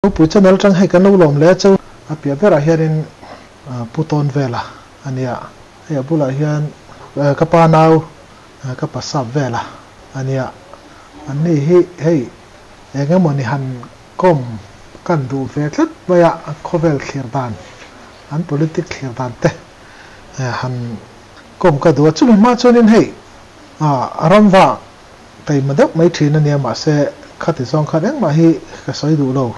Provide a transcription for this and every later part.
Ropui channel atang hei kan lo lawm leh a chu. A piah berah hianin Pu Tawn Vela a nia, hei a bulah hian ka pa nau ka pa sap Vela a nia. An ni hi hei eng emaw ni han kawm kan duh ve tlat mai a, khawvel thlir dan, an politic thlir dan te han kawm ka duh a. Chumi hma chuanin hei ramva Taima deuh mai thin a nia, mahse khati zawng khan engmah hi ka sawi duh lo.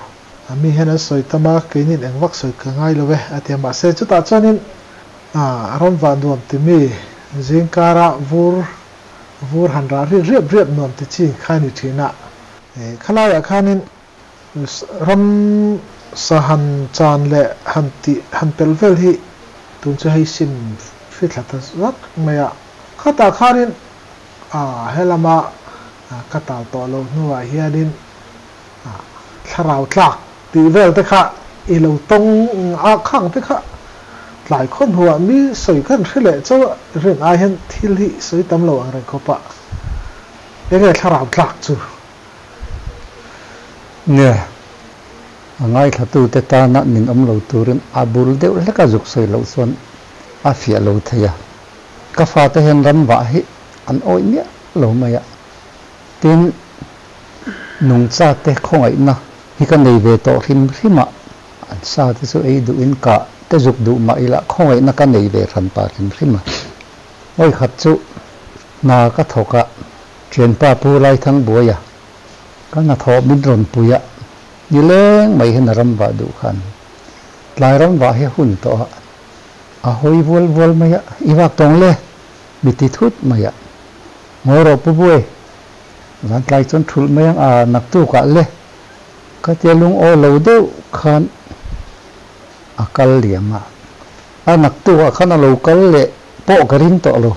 A mi hian an sawi tam a, keinin eng vak sawi ka ngai lo e a ti a, mahse chutah chuanin ramvah nuam ti mi zingkara vur vur han rah rik riap riap nuam ti chi kha a ni thin a. Khalaiah khanin ram sa han chan leh han tih han pel vel hi tun chu hei sim fithla ta zak mai a, khatah khanin A helama ka tal tawh lo hnuah hianin thlarau tlak tih vel te kha i lo tawng a, khang te kha tlai khaw hnuah mi sawi khan hre leh chauh a, rin ai hian thil hi sawi tam lo ang reng khawp a, enge thlarau tlak chu? Nge, a ngaithlatute tana nin awm lo turin a bul deuh hleka zuk sawi loh chuan a fiah lo thei a. Ka fate hian ram vah hi an awih miah lo mai a, tin, nungchate khawngaihna hi ka nei ve tawh hrim hrim a, an sa te chu ei duhin ka te zuk duh mah ila khawngaihna ka nei ve hran pah hrim hrim a. Vawikhat chu hna ka thawk a, thianpa Pu Laithangbuaia ka hnathawh min rawn pui a, nileng mai hian a ram vah duh khan tlai ram vah hi a hun tawh a, A hawi vual vual mai a, I vak tawng le, mi ti thut mai a. Ngawi rawh Pu Buai, zan tlai chuan thulh mai ang a, naktukah le. Ka tia lungaw lo deuh khan a kal liam a, a naktukah khan a lo kal leh pawh ka ring tawh lo.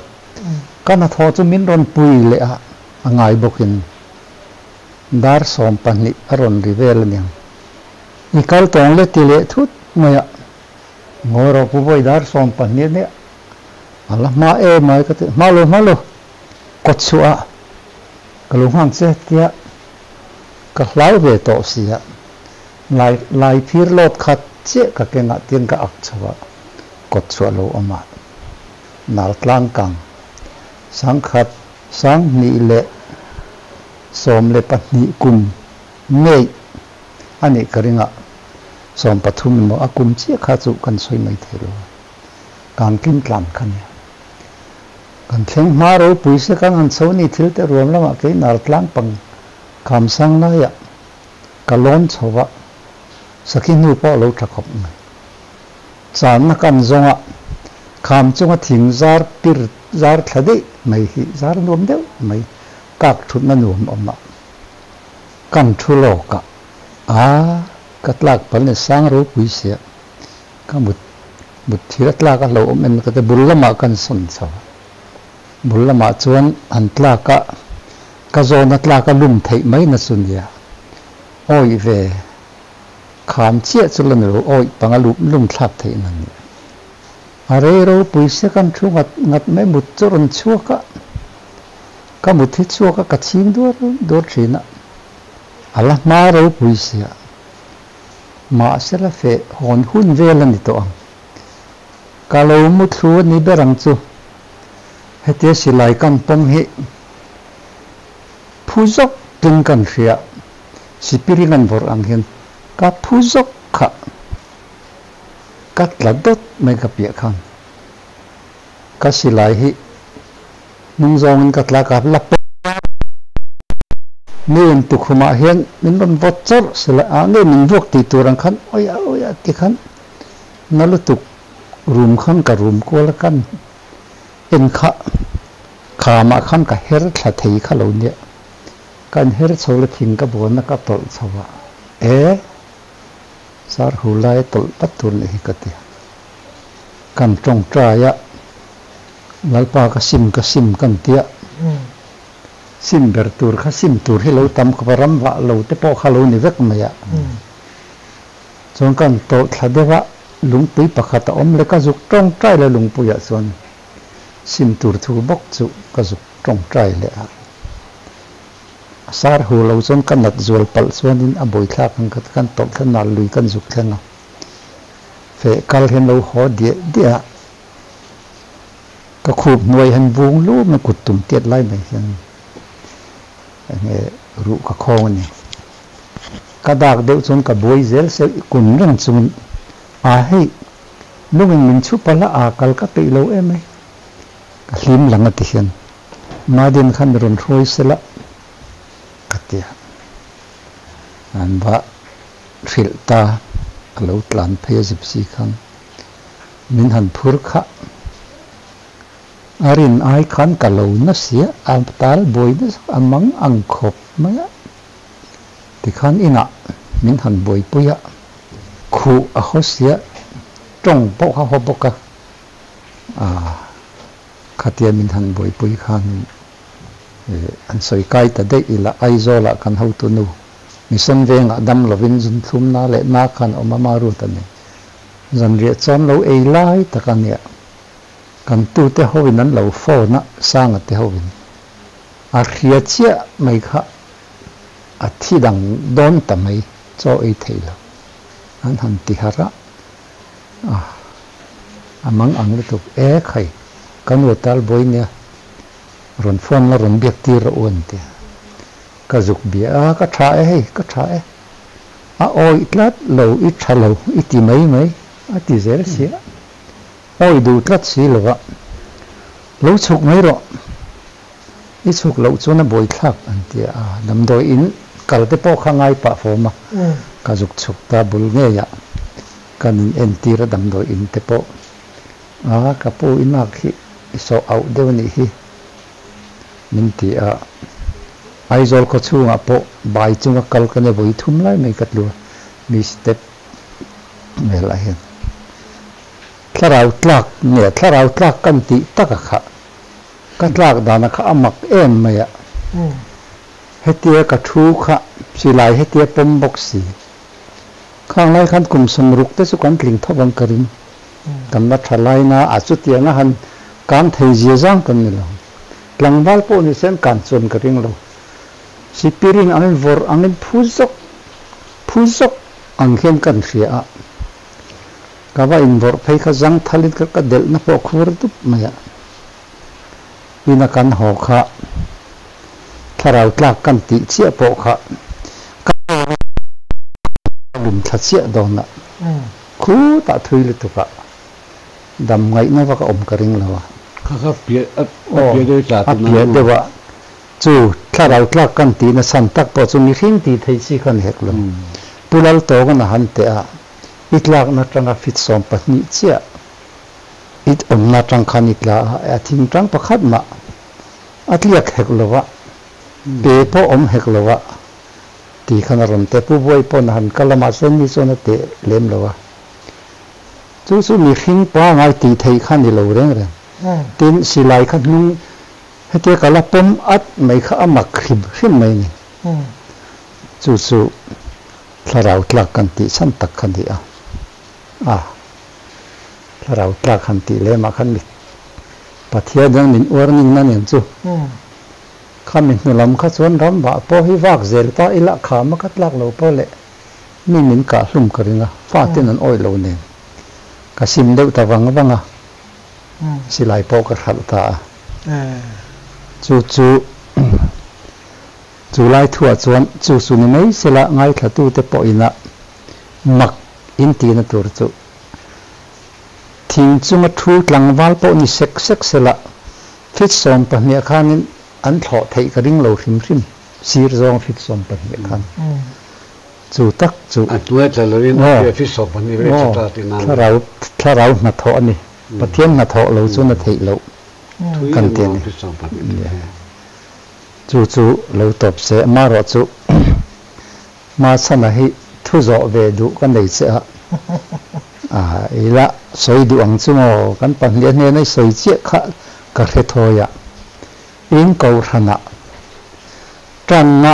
Ka hnathawh chu min rawn pui leh a, a ngai bawkin dar 12 a rawn ri vel a niang. I kal tawng le ti leh thut mai a. Ngawi rawh Pu Vawi dar 12 nia a la hma em mai ka ti, hma lo hma lo kawt chhuah ah ka lo nghang che tia ka hlau ve tawh sia, lai lai phir lawt khat chiah ka kengah tiang ka ak chho a, kawt chhuah lo awm a, nal tlang kang sangkhat 2012 kum ngei a nih ka ring a, 13 emaw a kum chiah kha chu kan sawi mai thei lo a, kan tlin tlan kha nia. Kan thleng hma ropui se kan han chho ni thil te ruam lamah kei nal tlang pang kham sang laiah ka lawn chho a, sakhi hnu pawh a lo tha khawp mai. Channa kan zawng a, kham chunga thing zar pir zar thla daih mai hi zar nuam deuh mai kak thutna nuam awm a. Kan thu lawk a, a ka tlak pal ni sang ropui sia, ka mut mut thil a tlak a hlauhawm em ka ti, bul lamah kan sawn chho a, bul lamah chuan an tlak a, ka zawn a tlak a lum theih mai na chu nia, awih ve kham chiah chu la ni lo, awih panga lum lum thlak theih na nia. A rei ropui sia kan thu ngat ngat mai mut chu rawn chhuak a. Ka mut hi chhuak a, ka chhing duar duar thin a, a la hma ropui sia. Mahse la feh hawn hun vel a ni tawh ang. Ka lo mu thlu a ni ber ang chu. Hetia silai kan pawm hi phu zawk tling kan hria, sipiring an vawrh ang hian ka phu zawk kha ka tla dawt mai ka piah khan. Ka silai hi Hnung zawngin ka tlak a, la pawh mi in tukhumah hian min rawn vawt chawrh sela a, nge min vuak tih tur ang khan awia awia ti khan na lutuk rum khan ka rum kual a, kan en kha khamah khan ka her thla thei kha lo nia, kan her chho la thing ka buana ka tawlh chho a, e sar hu lai a tawlh vat tur nih hi ka ti a, kan tawngtai a. Lalpa ka sim ka sim kan tia sim ber tur kha sim tur hi lo tam khawp a, ram vah lo te pawh kha lo ni vek mai a. Chuan kan tawlh thla deuh a, lungpui pakhat a awm leh ka zuk tawngtai leh lungpuiah chuan sim tur thu bawk chu ka zuk tawngtai leh a. A sar hu lo chuan ka nat zual palh chuanin a buaithlak ang ka ti kan tawlh thlen a, lui kan zuk thleng a. Feh kal hian lo haw diah diah a, ka khup hnuai hian vung lum a kut tum tiat lai mai hian enge ruh ka khawng a ni. Ka dak deuh chuan ka buai zel se kun reng chungin a hei lungin min chhu palh a, aa kal ka peih lo em mai. Ka hlim lang a ti hian Madin kha mi rawn hruai sela ka ti a, an va hrilh ta, a lo tlan phei a gypsy khan min han phur kha. A rin ai khan ka lo na sia, a tal buai nasa a mang ang khawp mai a, tikhan inah min han buaipui a, khuh a haw sia, tawng pawh kha haw bawk a, ah. Khatia min han buaipui khan an sawi kai ta daih ila Aizawlah kan hotu nu Mission vengah dam lovin zunthlum na leh na khan awm a ma rut a ni. Zanriah chuan lo ei lai tak a nia. Kan tute hoin an lo phone a, Sanga te hoin. A hria chiah mai kha a thi dang dawn ta mai, chaw ei thei lo. An han ti harh a. A, a mang ang lutuk e khai, ka nu tal buai nia, rawn phone la rawn biak tir rawh u an ti a. Ka zuk bia a, ka tha e hei, ka tha e. A awih tlat lo, i tha lo, i ti mai mai, a ti zel si a. Awih duh tlat si lo va, lo chhuk mai rawh, i chhuk loh chuan a buaithlak an ti a, damdawi in kal te pawh kha ngai pah fawm a, ka zuk chhuk ta bul ngei ah kan in entir a damdawi in te pawh a ka pu i nak hi i sawh auh deuh a nih hi min ti a, Aizawl khaw chhungah pawh bai chunga kal ka nia vawi thum lai mai ka tlu a, mi step vel ah hian thlarau tlak nge thlarau tlak kan tih tak a kha. Ka tlak dana kha a mak em mai a, hetia ka thu kha silai hetia pawm bawk si. Khang lai khan kum sawmruk te chu kan tling thawp ang ka ring. Kan la tha lai na a chutianga han kang thei zia zang kan ni lo. Tlangval pawh ni se an kan chuan ka ring lo. Sipiring angin vawrh angin phu zawk phu zawk ang hian kan hria a. Ka va invawrh phei kha zang thalin ka ka delhna pawh khur dup mai a. Ina kan haw kha thlarau tlak kan tih chiah pawh kha ka lum thla chiah dawn a, khutah thui lutuk a dam ngaihna vak a awm ka ring lo a. Kha kha piah a piah deuh tla a piah deuh a, chu thlarau tlak kan tihna chhan tak pawh chu mihring tih theih chi kha a ni hek lo. Pu Laltawnga'n a han teh a. I tlakna atanga fit 12 chiah i awmna atang khan i tla a, a thing tang pakhat mah a tliak hek lo a, pe pawh awm hek lo a ti khan a rawn teh. Pu Buai pawn a han kal a, mahse ni chuan a teh lem lo a. Chu chu mihring pangai tih theih kha ni lo reng reng. Tin, silai kha hnung hetia ka la pawm at mai kha a mak hrim hrim mai a ni. Chu chu Thlarau tlak kan tih chhan tak kha ni a, a thlarau tlak han tih lemah khan mi Pathian hian min uar ning na nen chu khami hnu lam kha chuan ram vah pawh hi vak zel ta ila kham a ka tlak lo pawh leh mi min kah hlum ka ring a, faten an awih lo nen ka sim deuh ta vang vang a, silai pawh ka hralh ta a, chu chu. Chu lai thuah chuan chu chu ni mai sela ngaithlatute pawhin a mak in tihna tur chu thing chunga thu tlangval pawh ni sek sek sela fit 12 khanin an thlawh theih ka ring lo hrim hrim, sir zawng fit 12 khan chu tak chu. A hnuai tla lovin a piah fit 12 vek tha ta tih nan. Thlarau thlarau hnathawh a ni, Pathian hnathawh lo chuan a theih loh kan ti a ni. Chu chu lo tawp se, amaherawh chu Hmachhana hi thu zawh ve duh ka nei che a, a ila sawi duh ang chu maw, kan pahnih a hnena i sawi chiah kha ka hre thawi a, in kohhranah tanna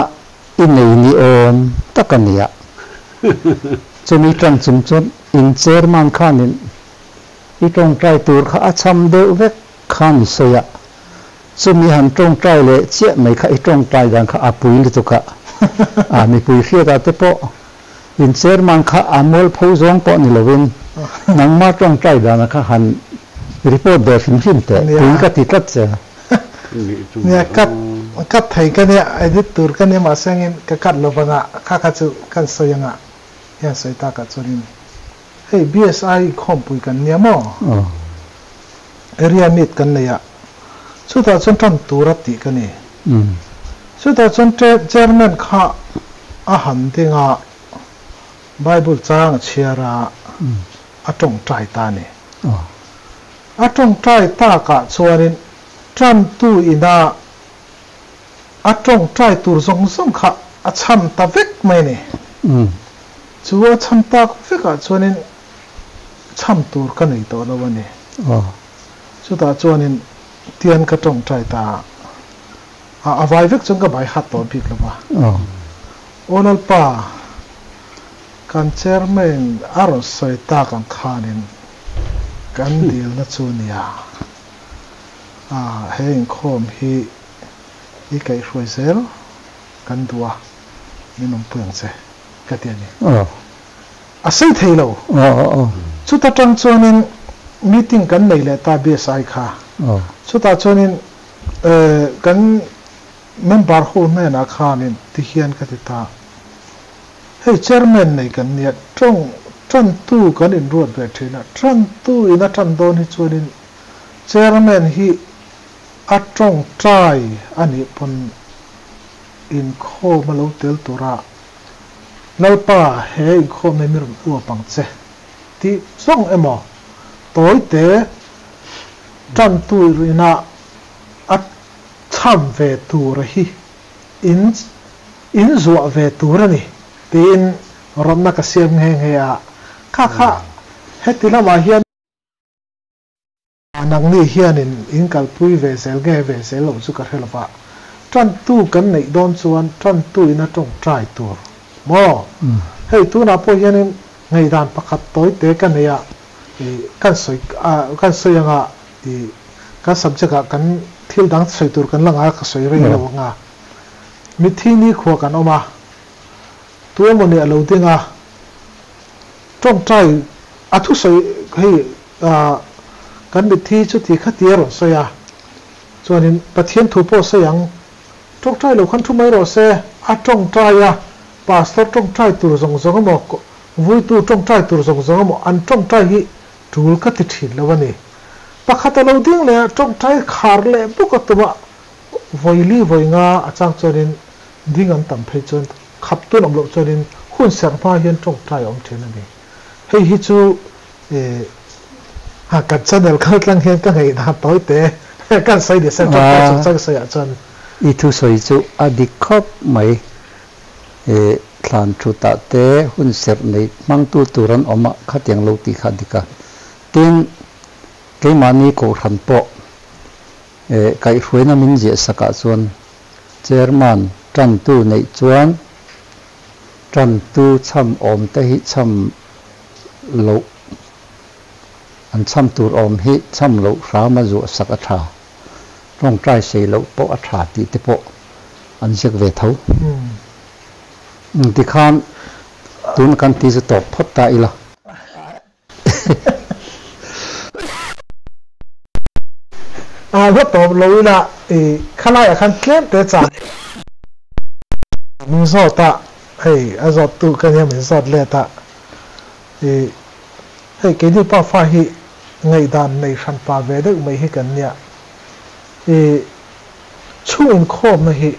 i nei ni awm tak a nia, chumi tan chung chuan in chairman khanin i tawngtai tur kha a cham deuh vek khan i sawi a. Chumi han tawngtai leh chiah mai kha i tawngtai dan kha a pui lutuk a, a mipui hriatah te pawh in chairman kha a mualpho zawng pawh ni lovin nangma tawngtai dana kha han report ve hrim hrim teh, pui ka ti tlat che. Nia cut cut thei ka nia edit tur ka nia mahse angin ka cut lo vanga kha kha chu kan sawi anga hian sawi takah chuanin hei BSI inkhawmpui kan nia maw area meet kan nei a chutah chuan tan tura tih ka ni chutah chuan chairman kha a han ding a Bible chang a chhiar a a tawngtai ta a ni. A tawngtai takah chuanin tantu ina a tawngtai tur zawng zawng kha a chham ta vek mai a ni. Chu a chham tak vekah chuanin chham tur ka nei tawh lo a ni. Chutah chuanin tian ka tawngtai ta a, a vai vek chuan ka bai hat tawh bik lo va. Aw Lalpa, kan chairman a rawn sawi tak ang khanin kan dilna chu nia, a he inkhawm hi i kaihhruai zel kan duh a, min awmpui ang che ka ti a ni. A sei thei lo. Chuta tang chuanin meeting kan nei leh ta BSI kha. Chutah chuanin kan member ho hnenah khanin tihian ka ti ta. Hei chairman nei kan nia, tawng tantu kan inruat ve thin a, tantu in a tan dawn hi chuanin chairman hi a tawngtai a nih pawn inkhawm a lo tel tura Lalpa he inkhawm hi mi rawn uap ang che tih zawng emaw tawite tantu ina a cham ve tura hi in in zuah ve tur a ni tiin rawtna ka siam nghe nghe a, kha kha heti lamah hian nangni hianin in kalpui ve zel nge ve zel lo chu ka hre lova, tantu kan neih dawn chuan tantu in a tawngtai tur maw? Hei tunah pawh hianin ngaihdan pakhat tawite ka nei a, kan sawi kan sawi anga kan subject ah kan thil dang sawi tur kan la ngai a ka sawi rei lo anga. Mitthi nikhua kan awm a, tu emaw nih a lo ding a, tawngtai a thusawi hei kan mitthi chuti khati a rawn sawi a, chuanin Pathian thu pawh sawi ang, tawngtai lo khan thu mai rawh se, a tawngtai a, pastor tawngtai tur zawng zawng emaw, vuitu tawngtai tur zawng zawng emaw an tawngtai hi tul ka ti thin lo a ni. Pakhat a lo ding leh a, tawngtai khar leh bawk a tum a, Vawi li vawi nga a chang chuanin ding an tam phei chuan khap tun awm loh chuanin hun serh hma hian tawngtai a awm thin a ni. Hei hi chu eh kan channel kal tlang hian ka ngaihdan tawi te kan sawi ni se tawngtai chungchang sawiah chuan. I thusawi chu a dik khawp mai. Eh thlan thutah te hun serh nei hmangtu tur an awm a, khatiang lo tih kha a dik a. Tin, keimahni kohhran pawh Kaihhruaina min ziah sakah chuan Chairman tantu neih chuan tantu chham awm te hi chham loh an chham tur awm hi chham loh hram a zuah sak a tha, tawngtai sei loh pawh a tha tih te pawh an ziak ve tho. Tikhan tuna kan ti chu tawp phawt ta ila. A hla tawp lo ila i khalaiah khan tlem te chang min zawt a, hei a zawt tu ka nia min zawt let a, i hei keini pa fa hi ngaihdan nei hran pa ve deuh mai hi kan nia, i chhung inkhawmna hi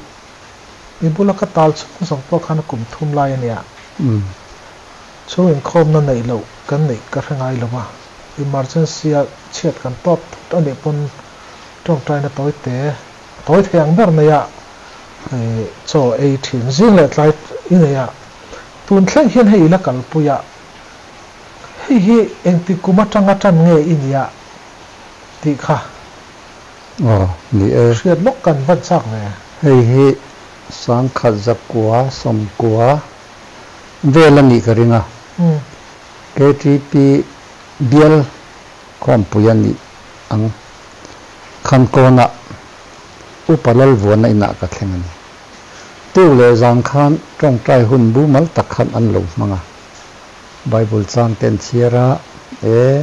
i bula ka tal chhung zawng pawh khan a kum thum lai a nia. Chhung inkhawmna neih loh kan neih ka hre ngai lo a, emergency a chhiat kan tawp thut a nih pawn tawngtaina tawi te tawi thei ang ber nei a chaw ei thin zing leh tlai i nei a, tun thleng hian hei i la kalpui a, hei hi engti kum atanga tan nge i nia tih kha Aw, ni e. Hriat lawk kan van chak ve. Hei hi sangkhat zakua sawmkua Vel a nih ka ring a, KTP bial khawmpui a nih ang. Khankawnah Upa Lalvuana inah ka thleng a ni. Tuk leh zan khan tawngtai hun bumal tak khan an lo hmang a. Bible chang te an chhiar a, E,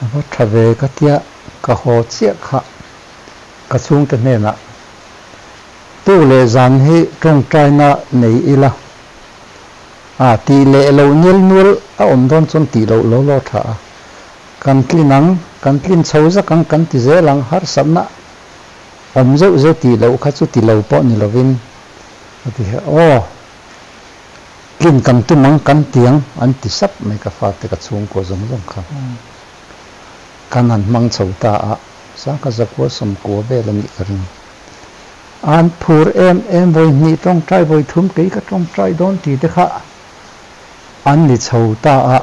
a va tha ve ka tia ka haw chiah kha ka chhungte hnenah tuk leh zan hi tawngtaina nei ila a tih leh lo nil nual a awm dawn chuan tih loh lo law tha a. Kan tlin ang, kan tlin chho zak ang kan ti zel ang, harsatna awm zeuh zeuh tih loh kha chu ti lo pawh ni lovin a ti he, Aw, tlin kan tum ang, kan ti ang an ti sap mai ka fate ka chhungkua zawng zawng kha kan han hmang chho ta a, sangha zakua sawmkua vel a nih ka ring. An phur em em vawi hnih tawngtai vawi thum kei ka tawngtai dawn tih te kha an ni chho ta a.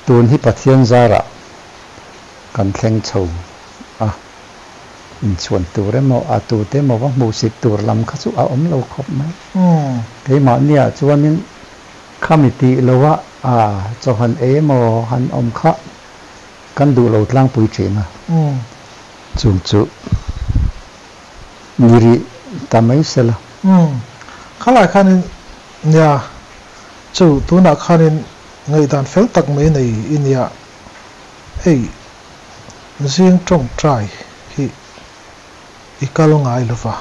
Tun hi Pathian zarah kan thleng chho a, inchhuan tur emaw a tute emaw va hmuhsit tur lam kha chu a awm lo khawp mai. Keimahniah chuanin khami tih loha a chaw han ei emaw han awm kha kan duh lo tlangpui thin a. Chung chu ni rih ta mai sela. Khalai khanin nia chu tunah khanin Ngaihdan fel tak mai nei i nia, hei zing tawngtai hi i kal ngai lo va,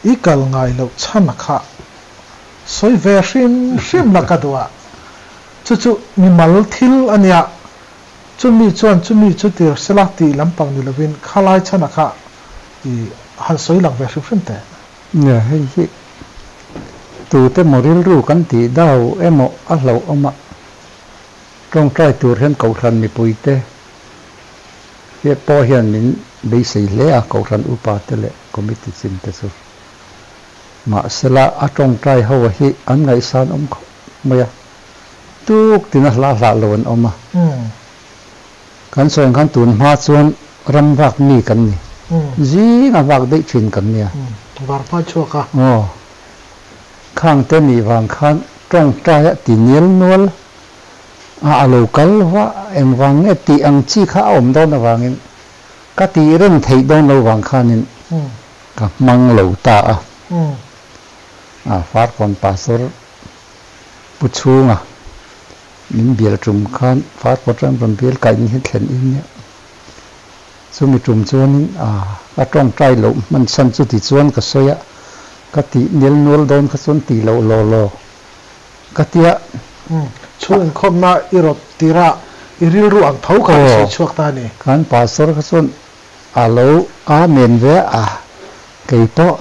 i kal ngai loh chhan a kha sawi ve hrim hrim la ka duh a, chu chu mimal thil a nia, chumi chuan chumi chu tir sela tih lampang ni lovin khalai chhan a kha i han sawi lang ve hrim hrim teh. Nia, hei hi tute maw rilru kan tih dau emaw a hlauhawm a, tawngtai tur hian Kohhran mipuite hi pawh hian min beisei hle a, Kohhran upa te leh committee chin te chu. Mahsela a tawngtai ho hi an ngaihsan awm khawp mai a, tuk tina hlah hlah lo an awm a. Kan sawi ang khan tun hma chuan ram vak mi kan ni. Zing a vak daih thin kan nia. Var hma chhuak a. Aw. Khang te nih vang khan tawngtai a ti nial nual a, a lo kal va engvang nge tih ang chi kha a awm dawn avangin ka tih reng theih dawn lo vang khanin ka hmang lo ta a. A Farkawn Pastor Pu Chhunga Min bial tum khan Farkaw ram rawn bial kai ni hi thlen in nia. Chumi tum chuanin a ka tawngtai loh hman chhan chu ti chuan ka sawi a, ka tih nel nual dawn kha chuan tih loh law law ka tia. Chhung inkhawmna i rawt tirah i rilru ang tho kha i sawi chhuak ta a ni. Kan pastor kha chuan a lo amen ve a, kei pawh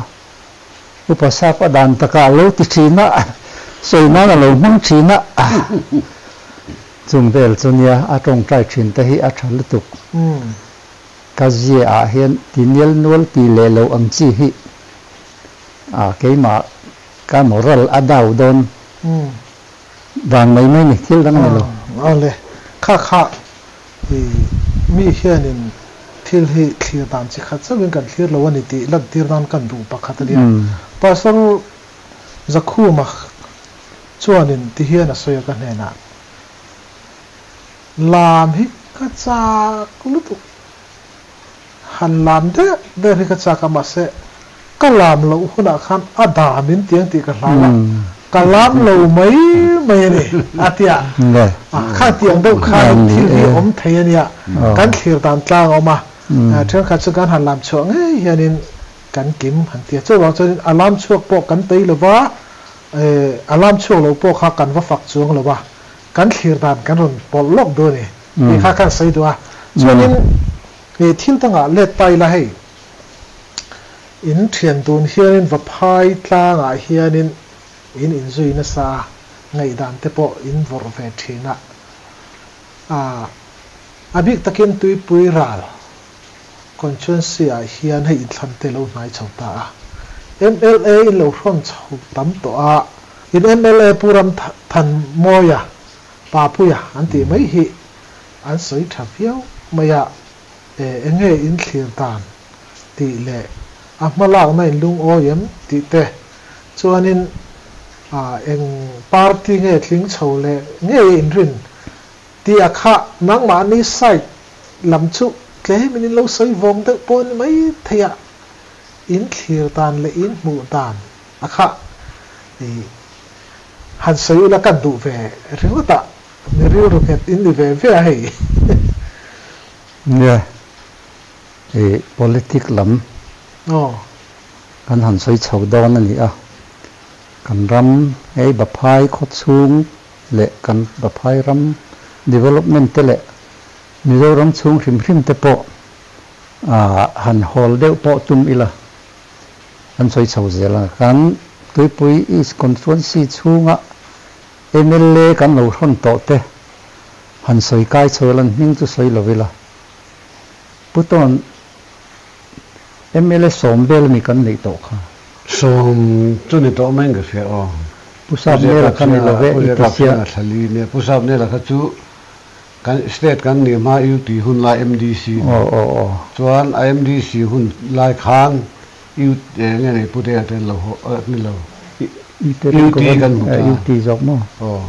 Upa sap a dan takah a lo ti thin a, sawi nan a lo hmang thin a. Chung vel chu nia a tawngtai thin te hi a tha lutuk. Ka zia ah hian ti nial nual ti leh lo ang chi hi a keimah ka moral a dau dawn vang mai mai ni thil dang a ni lo. Awle, kha kha I mi hianin thil hi thlir dan chi khat chauhin kan thlir lo a ni tih lantir nan kan duh pakhat a nia. Pastor Zakhuma chuanin ti hian a sawi a ka hnenah, Lam hi ka chak lutuk, han lam deuh deuh hi ka chak a mahse Ka lam loh hunah khan a da min ti ang tih ka hlau a, ka lam lo mai mai a ni, a ti a. Kha ti ang deuh khanin thil hi awm thei a nia, kan thlir dan tlang a awm a, thenkhat chu kan han lam chhuah ngei hianin kan kim han ti a. Chuvang chuanin a lam chhuak pawh kan tei lo va, a lam chhuak lo pawh kha kan va fak chuang lo va, kan thlir dan kan rawn pawlh lawk duh a ni tih kha kan sawi duh a. Chuanin thil dangah let ta ila hei, In thian dun hianin Vaphai tlangah hianin in inzui nasa a, ngaihdan te pawh in vawrh ve thin a. A a bik takin Tuipui ral constituency ah hian hei inthlan te lo hnai chho ta a. Mla in lo hrawn chho tam tawh a, in mla Pu Ramthanmawia, Papuia an tih mai hi an sawi tha viau mai a. Enge in thlir dan tih leh a hmalakna in lungawi em tih te chuanin eng party nge tling chho leh ngei a inrin tih a kha nangmahni side lam chu Tlemin in lo sawi vawng deuh pawh ni mai thei a, in thlir dan leh in hmuh dan a kha i han sawi ula kan duh ve ringawt a, mi rilru nghet in ni ve ve a hei. Nia, i politic lam kan han sawi chho dawn a ni a, kan ram hei Baphai khawchhung leh kan Baphai ram development te leh Mizoram chhung hrim hrim te pawh han hawl deuh pawh tum ila kan sawi chho zel a. Kan Tuipui East Constituency chhunga mla kan lo hrawn tawh te han sawi kai chho ila an hming chu sawi lo ila. Pu Tawn, mla sawm vel ami kan neih tawh kha? Sawm chu ni tawh mai in ka hria aw. Pu Sapnela kha ni lo ve i ti sia. Pu Sapnela kha chu Kan state kan nih hma UT hun lai MDC ni. Chuan a MDC hun lai khan UT nge nei Pu Dea te an lo haw ni lo UT kan hmu ta. UT zawk maw? Aw.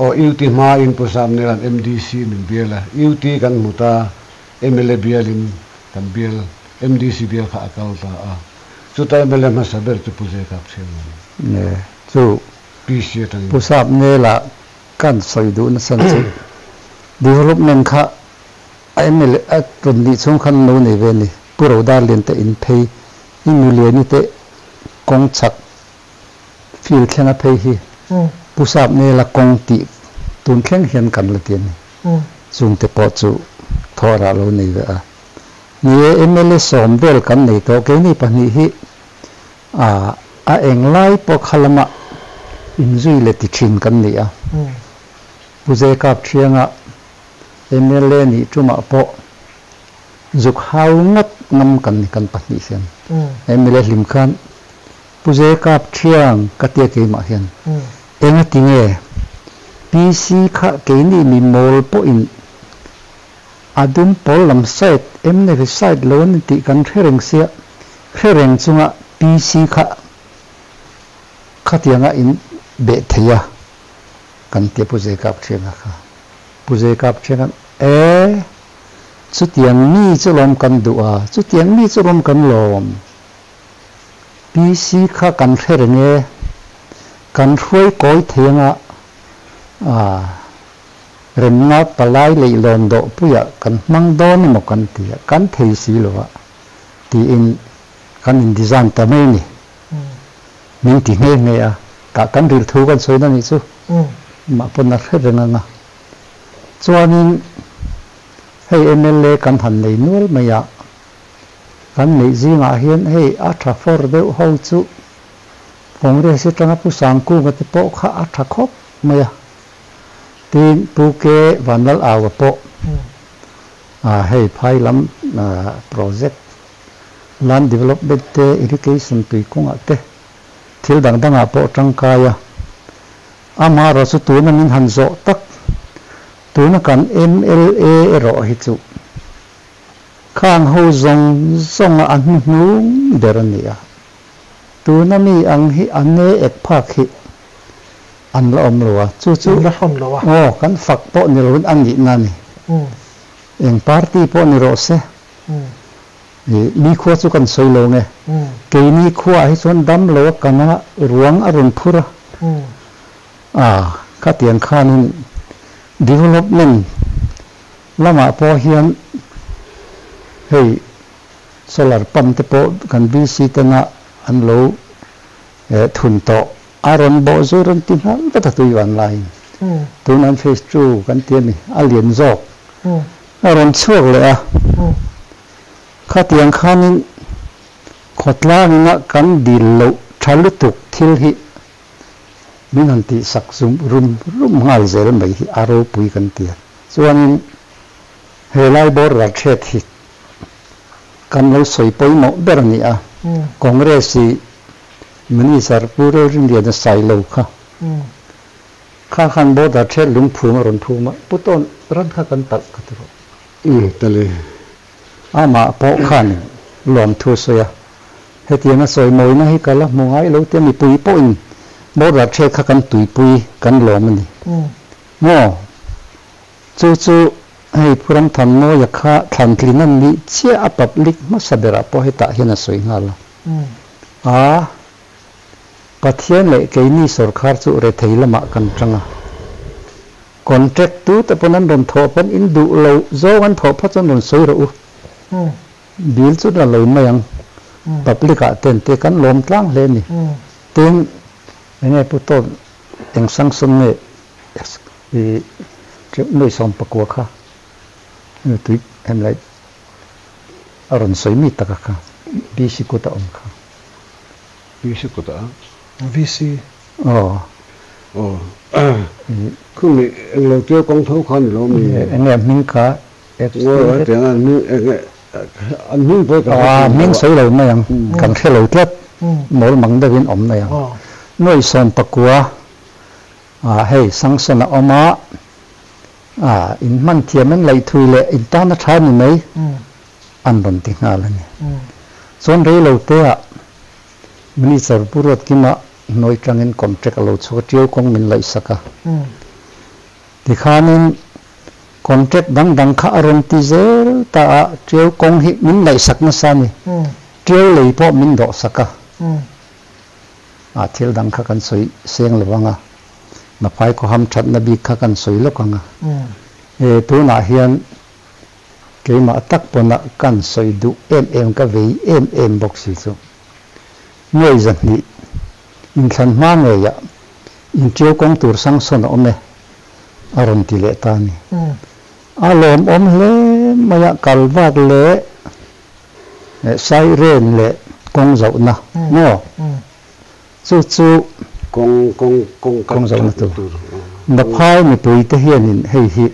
Aw UT hma in Pu Samnela'n MDC min bial a. UT kan hmu ta mla bial in kan bial MDC bial kha a kal ta a. Chuta mla hmasa ber chu Pu Zeka Pchhiang a ni. Ne chu PC atangin. Pu Samnela Kan sawi duh nasa chu development kha a mla a rawn nih chhung khan lo nei ve a ni. Pu Rodarlian te in phei i Nuliani te kawng chhak field thlenga phei hi Pu Sapnela kawng tih tun thleng hian kan la ti a ni. Chungte pawh chu thawhrah lo nei ve a. Ni e, mla sawm vel kan nei tawh keini pahnih hi A, a englai pawh kha lama inzui leh ti thin kan ni a. Pu Zekap Thianga mla nih tumah pawh zuk hau ngawt ngam kan ni kan pahnih hian. Mla hlim khan Pu Zekap Thiang ka tia keimah hian engati nge PC kha keini mi mawl pawhin a dum pawl lam side mnf side lo an tih kan hre reng sia. Hre reng chunga PC kha khatianga in beh thei a kan tia Pu Zeikap Thianga kha. Pu Zeikap Thianga'n E! Chutiang mi chu lawm kan duh a, chutiang mi chu lawm kan lawm. PC kha kan hre reng e, kan hruai kawi thei anga ah remna palai leihlawn dawhpuiah kan hmang dawn emaw kan ti a, kan thei si lo a. Tiin kan in design ta mai a ni. Min ti nghe nghe a, tah kan ril thu kan sawi na nih chu mah pawn a hre reng ang a. Chuanin hei mla kan han nei nual mai a, kan neih zingah hian hei a tha fawr deuh ho chu Congress atanga Pu Sangkunga te pawh kha a tha khawp mai a. Tin Pu K Vanlal-Aua pawh Hei phai lam project, land development te, irrigation tui kawngah te, thil dang dangah pawh tangkai a. Amaherawh chu tuna min han zawh tak, tuna kan mla erawh hi chu khang ho zawng zawnga a hnuhnung ber a ni a. Tuna mi ang hi a ne ek phak hi an la awm lo a, chu chu An la hrawn lo a. Aw, kan fak pawh ni loin a nihna a ni. Eng party pawh ni rawh se, i mi khua chu kan sawi lo nge. Keini khuaah hi chuan dam lo a kan a, ruang a rawn phur a. A, khatiang khanin development lamah pawh hian hei solar pump te pawh kan VC tena an lo thun tawh. A rawn bawh zu rawn ti nghal vat a tui van laiin tun an phase two kan ti a ni, a lian zawk a rawn chhuak leh a, khatiang khanin khawtlangina kan dil loh tha lutuk thil hi min han tihsak zum rum rum nghal zel mai hi a ropui kan ti a. Chuanin he lai border threat hi kan lo sawi pawimawh ber a ni a, Congress hi Minister Pu Lalrinliana Sailo kha kha khan border thlet lungphum a rawn phum a, Pu Tawn ran kha kan talh ka ti rawh. Umm tali. Amah pawh khan lawmthu a sawi a, hetiang a sawi mawina hi ka la hmu ngai lo tia mipui pawhin border thlet kha kan tuipui kan lawm a ni maw? Chu chu. Hei Pu Ramthanmawia kha thlantlin an nih chiah a public hmasa berah pawh hetah hian a sawi nghal a. A, Pathian leh keini sawrkhar chu rethei lamah kan tang a. Contract tu te pawn an rawn thawh pawn in duh lo zawng an thawh phawt chuan rawn sawi rawh u. Bill chu la lo mai ang. Public ah ten te kan lawm tlang hle a ni. Tin, enge Pu Tawt eng sanction nge I nuih 19 kha tui hem lai a rawn sawi mi taka kha VC kut a awm kha. VC kut a? VC. Aw. Aw. Khung nih englo tia kawng tho kha ni lo mi? Enge a hming kha? Ngawi tiang an hming enge an hming pawh ka hre A hming sawi lo mai ang. Kan hre lo tlat. Mawl mang deuhin awm mai ang. Nuih 19. Ah hei sanction a awm a, ah in hman thiam in laih thui leh in tan a tha ni mai an rawn ti nghal a ni. Chuan rei lo te ah Minister Pu Ruatkima hnuai tangin contract a lo chhuak a, Tiau kawng min laih sak a. Tikhanin contract dang dang kha a rawn ti zel ta a, Tiau kawng hi min laih sak nasa a ni. Tiau lei pawh min dawh sak a. A thil dang kha kan sawi seng lo ang a, Maphai khawham thatna bik kha kan sawi lawk ang a. E, tunah hian keimah tak pawnah kan sawi duh em em ka vei em em bawk si chu. Nuai zahnih inthlan hma ngeiah intiau kawng tur sangsawn a awm e, a rawn ti leh ta a ni. A lawmawm hle mai a, kalvat leh Siren leh kawng zohna maw? Chu chu Kawng kawng kawng kawng zohna tur. Maphai mipuite hianin hei hi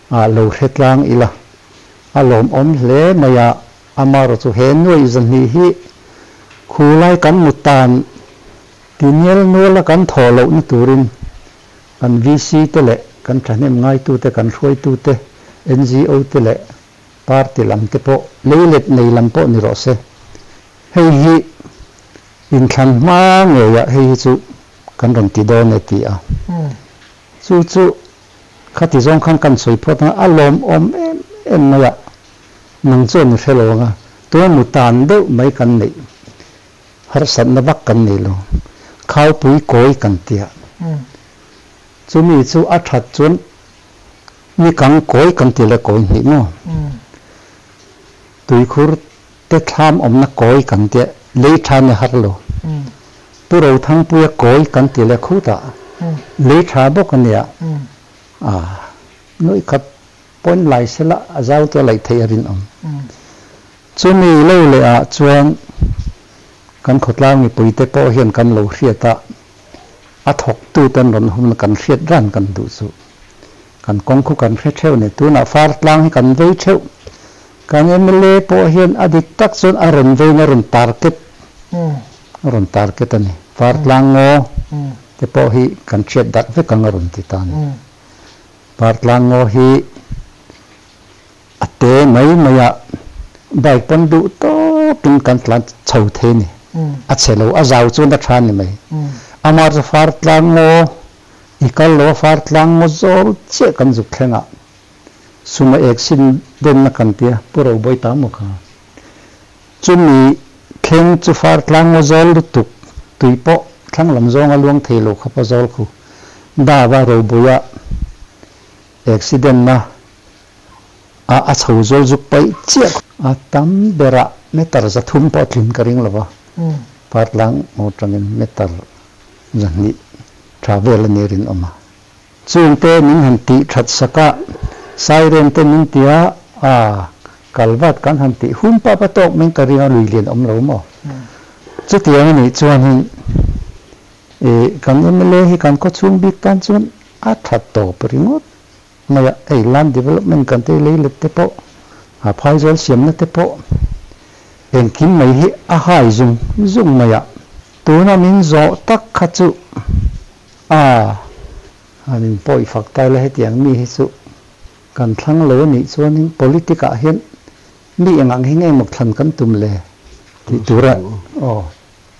a lo hre tlang ila a lawmawm hle mai a, amarawh chu he nuaih zahnih hi khulai kan mu tan ti nial nuala kan thawh lohna turin kan VC te leh kan thahnem ngaitute kan hruaitute NGO te leh Party lam te pawh leilet nei lam pawh ni rawh se. Hei hi inthlan hma ngeiah hei hi chu kan rawn ti dawn e ti a. Chu chu khati zawng khan kan sawi phawt anga a lawmawm em em mai a, nang chuan i hre lo anga tuna mu tan deuh mai kan neih harsatna vak kan nei lo. Khaupui kawi kan tia. Chumi chu a that chuan Ni kang kawi kan ti le kawi hnih maw? Tuikhur te thlam awmna kawi kan tia lei tha ni har lo. Pu Rothangpuia kawi kan ti le khutah lei tha bawk a nia. Nuih khat pawn lai sela a zau chu a laih theih a rinawm. Chumi lo leh ah chuan kan khawtlang mipuite pawh hian kan lo hriat a, a thawktute an rawn humna kan hriat ran kan duh chu. Kan kawng khu kan hre theuh ni. Tunah far tlang hi kan vei theuh. Kan mla pawh hian a dik tak chuan a rawn veiin a rawn target a rawn target a ni. Far tlang ngaw te pawh hi kan hriat darh vek ang a rawn ti ta a ni. Far tlang ngaw hi a te mai mai a, bike pawn duh tawkin kan tlan chho thei a ni. A chhe lo, a zau chuan a tha a ni mai. Amah chu far tlang ngaw I kal lo a far tlang ngaw zawl chiah kan zuk thleng ah sum a ek sin denna kan tia Pu Robawi ta maw kha. Chumi thleng chu far tlang ngaw zawl lutuk tui pawh thlang lam zawng a luang thei lo khawp a zawl khu Dava Robawi ah accident na a a chho zawl zuk paih chiah khu. A tam berah meter 300 pawh a tlin ka ring lo va, far tlang ngaw tangin meter 200 tha vel a ni rinawm a. Chungte min han tih that sak a, siren te min ti a, a kalvat kan han tih hum pap a tawk min ka ring a, lui lian awm lo maw? Chutiang a nih chuanin i kan mla hi kan khawchhung bik tan chuan a tha tawp ringawt mai a, hei land development kan tei lei let te pawh, a phaizawl siamna te pawh engkim mai hi a hai zung zung mai a. Tuna min zawh tak kha chu a han inpawih fak ta ila hetiang mi hi chu kan thlang lo a nih chuanin politic ah hian mi eng ang hi nge maw thlan kan tum le tih tura aw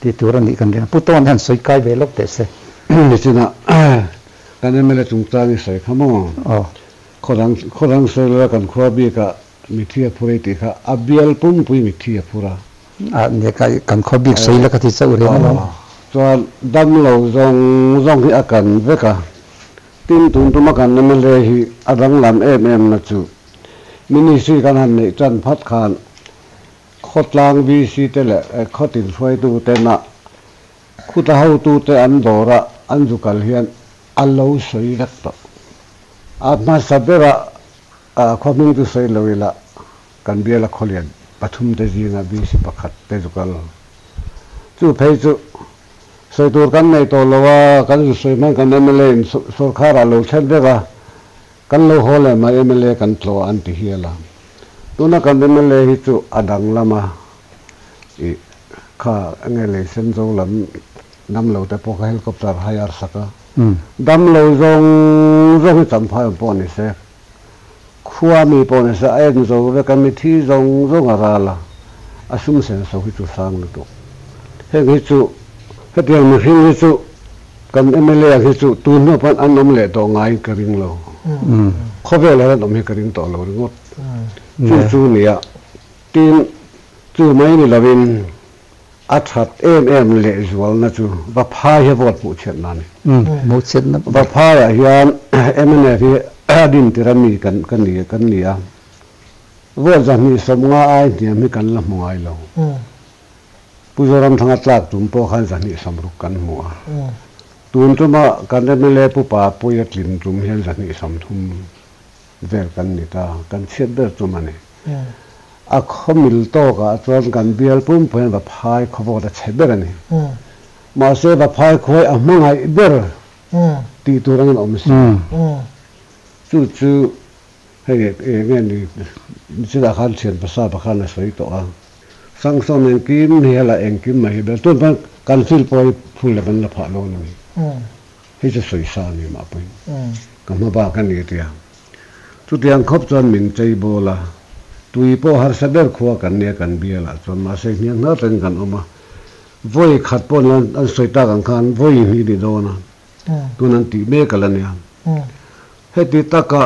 tih tur a nih kan ring a. Pu Tawn hian sawi kai ve lawk teh se. Nichina kan mla chungchang i sawi kha maw? Aw. Khawdang khawdang sawi lo a kan khua bikah mithi a phur ei tih kha a bial pumpui mithi a phur a. A nia ka kan khua bik sawi la ka ti chauh reng alawm. Chuan damlo zawng zawng hi a kan vek a, tin tun tuma kan mla hi a danglam em em na chu Ministry kan han neih tan phat khan khawtlang VC te leh khawtin hruaitu tena khuta hotute an dawr a an zu kal hian a lo sawi vek tawh. A hmasa berah khua hming chu sawi lo ila kan biala khawlian pathum te zinga VC pakhat te zu kal. Chu phei chu sawi tur kan nei tawh lo a, kan zu sawi hman kan mla in sorkar ah lo thlen vek a, kan lo haw leh mai mla kan tlawh a an ti hial a. Tuna kan mla hi chu a danglam a, ih kha enge lei sen zo lam Damlo te pawh kha helicopter hire sak a, damlo zawng zawng hi champhai awm pawh ni se, khua mi pawh ni se a en zo vek a, mithi zawng zawng a ral a, a sum sen so hi chu sang lutuk. Heng hi chu hetiang mihring hi chu kan mla ang hi chu tun hnu pawn an awm leh tawh ngaiin ka ring lo. Khawvel ah hian an awm hi ka ring tawh lo ringawt. Chu chu nia. Tin, chu mai ni lovin A that em em lehzualna chu Vaphai hi vote hmuh chhiatna a ni. Hmuh chhiatna. Vaphaiah hian mnf hi a din tir a mi kan ka ni kan ni a. Vote 250 ai hniam hi kan la hmu ngai lo. Pu Zoramthanga tlak tum pawh khan 260 kan hmu a. Tun tuma kan mla Pu Papuia tlin tum hian 230 vel kan ni ta. Kan chhiat ber tum a ni. A khaw mil tawkah chuan kan bial pumpui hian Vaphai khaw vawt a chhe ber a ni. Mahse Vaphai khua hi a hmangaih ber tih tur angin a awm si. Chu chu hei eng nge ni chutah khan thian pasa pakhan a sawi tawh a. Sangsawn engkim hi hela engkim mai hi ber tun pawn kan field pawh hi phul leh kan la phah dawn a ni. Hei chu sawi sa a ni mah pawhin ka hma bak a ni a tia. Chutiang khawp chuan min chei bawl a, tui pawh harsa ber khua kan nia kan bialah chuan mahse hniang hnar takin kan awm a, vawi khat pawh ni an sawi tak ang khan vawi hnih ni dawn a, tun an tih mek a la nia. Heti taka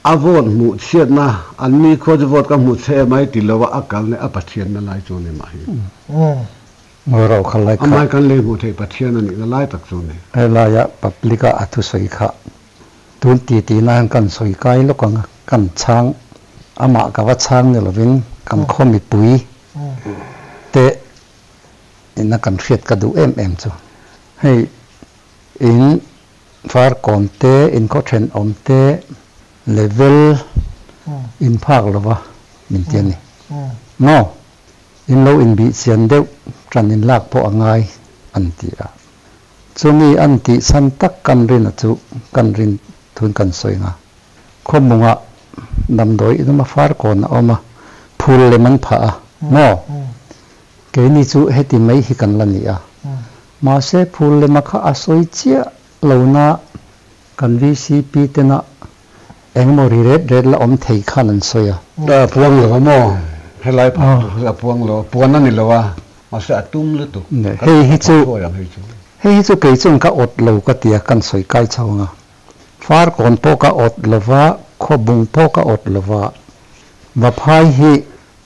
a vote hmuh chhiatna, an ni khua chu vote ka hmu chhe em ai ti lo a, a kalna a Pathianna lai chu ni mah hi. Ngawi kha lai kha. Amai kan lei hmuh theih Pathian a nihna lai tak chu ni. Helaia public a a thusawi kha Tun ti ti nan kan sawi kai lawk ang a, kan chhang, amah ka va chhang ni lovin kan khaw mipui te ina kan hriat ka duh em em chu. Hei in far kawm te, in khaw thenawm te level in phak lova min ti a ni maw? In lo inbih chian deuh tan in lak pawh a ngai an ti a. Chumi an tih chhan tak kan rin a chu kan rin thun kan sawi nga. Khawmungah damdawi inawm a far kawn a awm a, phul lem an phah a, maw? Keini chu heti mai hi kan la ni a. Mahse phul lema kha a sawi chiah lo na kan VCP tena engemaw ri ret ret la awm thei khan an sawi a. A puang lo a maw? Helai phah tur hi a puang lo a, puan a ni lo a. Mahse a tum lutuk. Hei hi chu hei hi chu kei chuan ka awt lo ka ti a, kan sawi kai chho ang a. Farkawn pawh ka awt lo va, Khawbung pawh ka awt lo va. Vaphai hi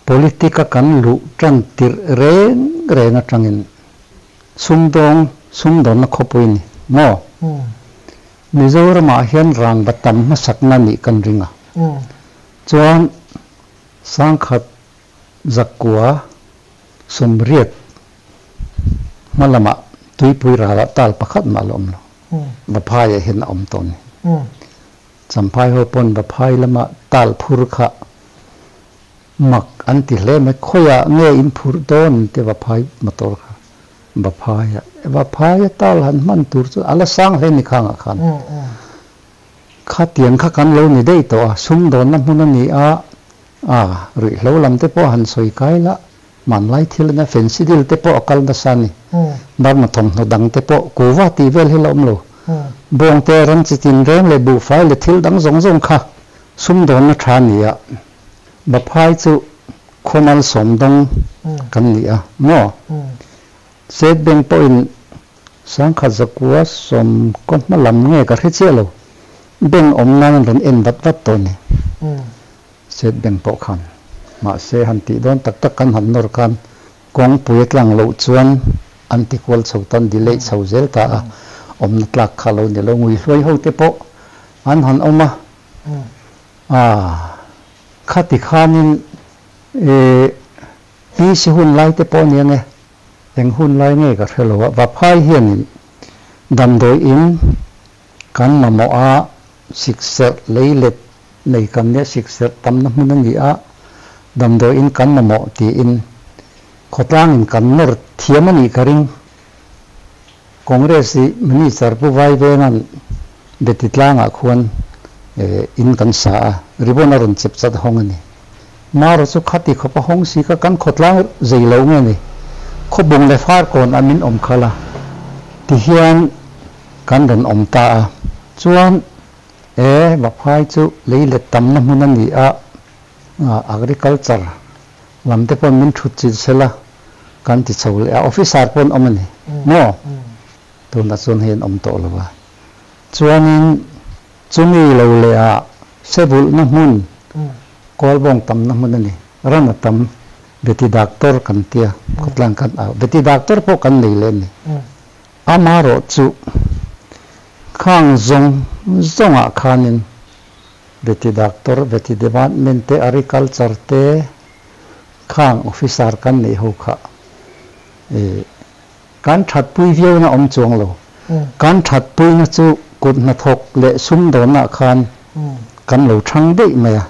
politic a kan luh tan tirh reng reng atangin sumdawng sumdawnna khawpui ni maw? Mizoramah hian rangva tam hmasakna nih kan ring a. Chuan sangkhat zakua 80 hma lamah tuipui ralah tal pakhat mah la awm lo. Vaphaiah hian a awm tawh a ni. Champhai ho pawn Vaphai lama tal phur kha mak an ti hle mai. Khawiah nge in phurh dawn an ti Vaphai motor kha. Vaphaiah Vaphaia tal han hman tur chu a la sang hle ni khangah khan. Khatiang kha kan lo ni daih tawh a, sumdawnna hmun a ni a, A, ruihhlo lam te pawh han sawi kai la, hmanlai thil ania fancy deal te pawh a kal nasa a ni. Burma thawmhnaw dang te pawh kuva tih vel hi la awm lo. Bawng te, ram chi tin reng leh buhfai leh thil dang zawng zawng kha sumdawnna tha a ni a. Baphai chu khuamal sawmdawng kan ni a maw? State Bank pawhin 1990 hma lam nge ka hre chiah lo. Bank awm nan an rawn en vat vat tawh a ni. State Bank pawh khan. Mahse han tih dawn tak tak kan han nawr khan kawngpui a tlang loh chuan an ti kual chho tan delay chho zel ta a, awmna tlak kha lo ni lo. Nguihluai ho te pawh an han awm a, ah khati khanin eh PC hun lai te pawh a nia nge eng hun lai nge ka hre lo a, Vaphai hianin damdawi in Kan mamawh a, sikserh leilet nei kan nia, sikserh tamna hmun a ni a, damdawiin kan mamawh tiin khawtlangin kan nawr thiam a nih ka ring. Congress i Minister Pu Vaivenga'n Beti tlangah khuan in kan sa a, ribbon a rawn chep chat hawng a ni. Mara chu khati khawp a hawng si kha kan khawtlang zei lo nge ni? Khawbung leh Farkawn ah min awm khalh a, tihian Kan rawn awm ta a, chuan e Vaphai chu lei let tamna hmun a ni a, agriculture lam te paw'n min thut chilh sela kan ti chho leh a, officer paw'n awm a ni maw? Tunah chuan hei an awm tawh lo a, chuanin chumi lo leh ah sebulhna hmun, kawlbawng tamna hmun a ni, ran a tam, beti doctor kan tia, khawtlang kan au, beti doctor pawh kan nei leh a ni. Amarawh chu khang zawng zawngah khanin Veti Doctor, Veti Department te, Agriculture te khang officer kan neih ho kha ih kan thatpui viauna awm chuang lo. Kan thatpuina chu kut hnathawk leh sumdawnah khan kan lo thang daih mai a.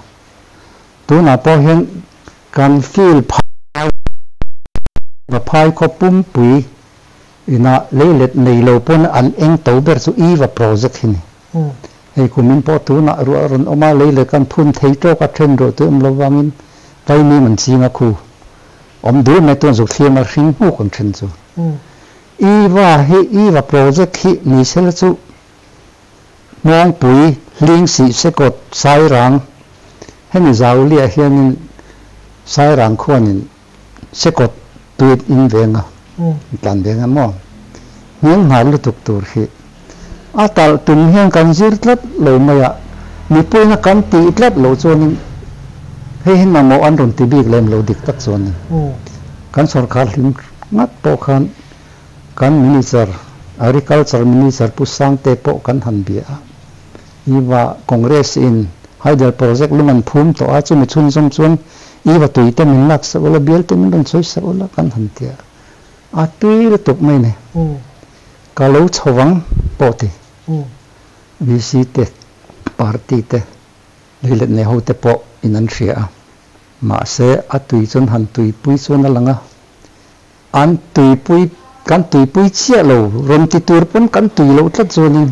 Tunah pawh hian kan field phai Vaphai khaw pumpui Inah leilet nei lo pawn an eng to ber chu Eva project hi ni. Hei kumin pawh tunah ruah a rawn awm a, leilet kan phun thei tawk a then ruah tui awm lo vangin vaimim an ching a khu. Awm dul mai tuan zuk thliam a hring hmuk an then chu. Eva hi Eva project hi ni sela chu Hmawngpui, Hling sih Sekawt, Sairang hemi Zauliah hianin Sairang khuanin Sekawt tuit in veng a, tlan veng a maw? Hmel nghal lutuk tur hi a talh tum hian kan zir tlat lo mai a, mipuina kan tih tlat loh chuanin hei hi mamawh an rawn ti bik lem lo dik tak chuanin kan sorkar hlim ngat pawh khan kan Minister, Agriculture Minister Pu Sangte pawh kan han bia a, Iva Congress in Hydel project lung an phum tawh a, chumi chhunzawm chuan Iva tui te min lak sak ula, bial te min rawn sawi sak ula kan han ti a, a tui lutuk mai ni. Ka lo chho vang pawh ti. VC te, party te, lei leh nei ho te pawh in an hria a, mahse a tui chuan han tuipui chuan a lang a, An tuipui, kan tuipui chiah lo, rawn ti tur pawn kan tui loh tlat chuanin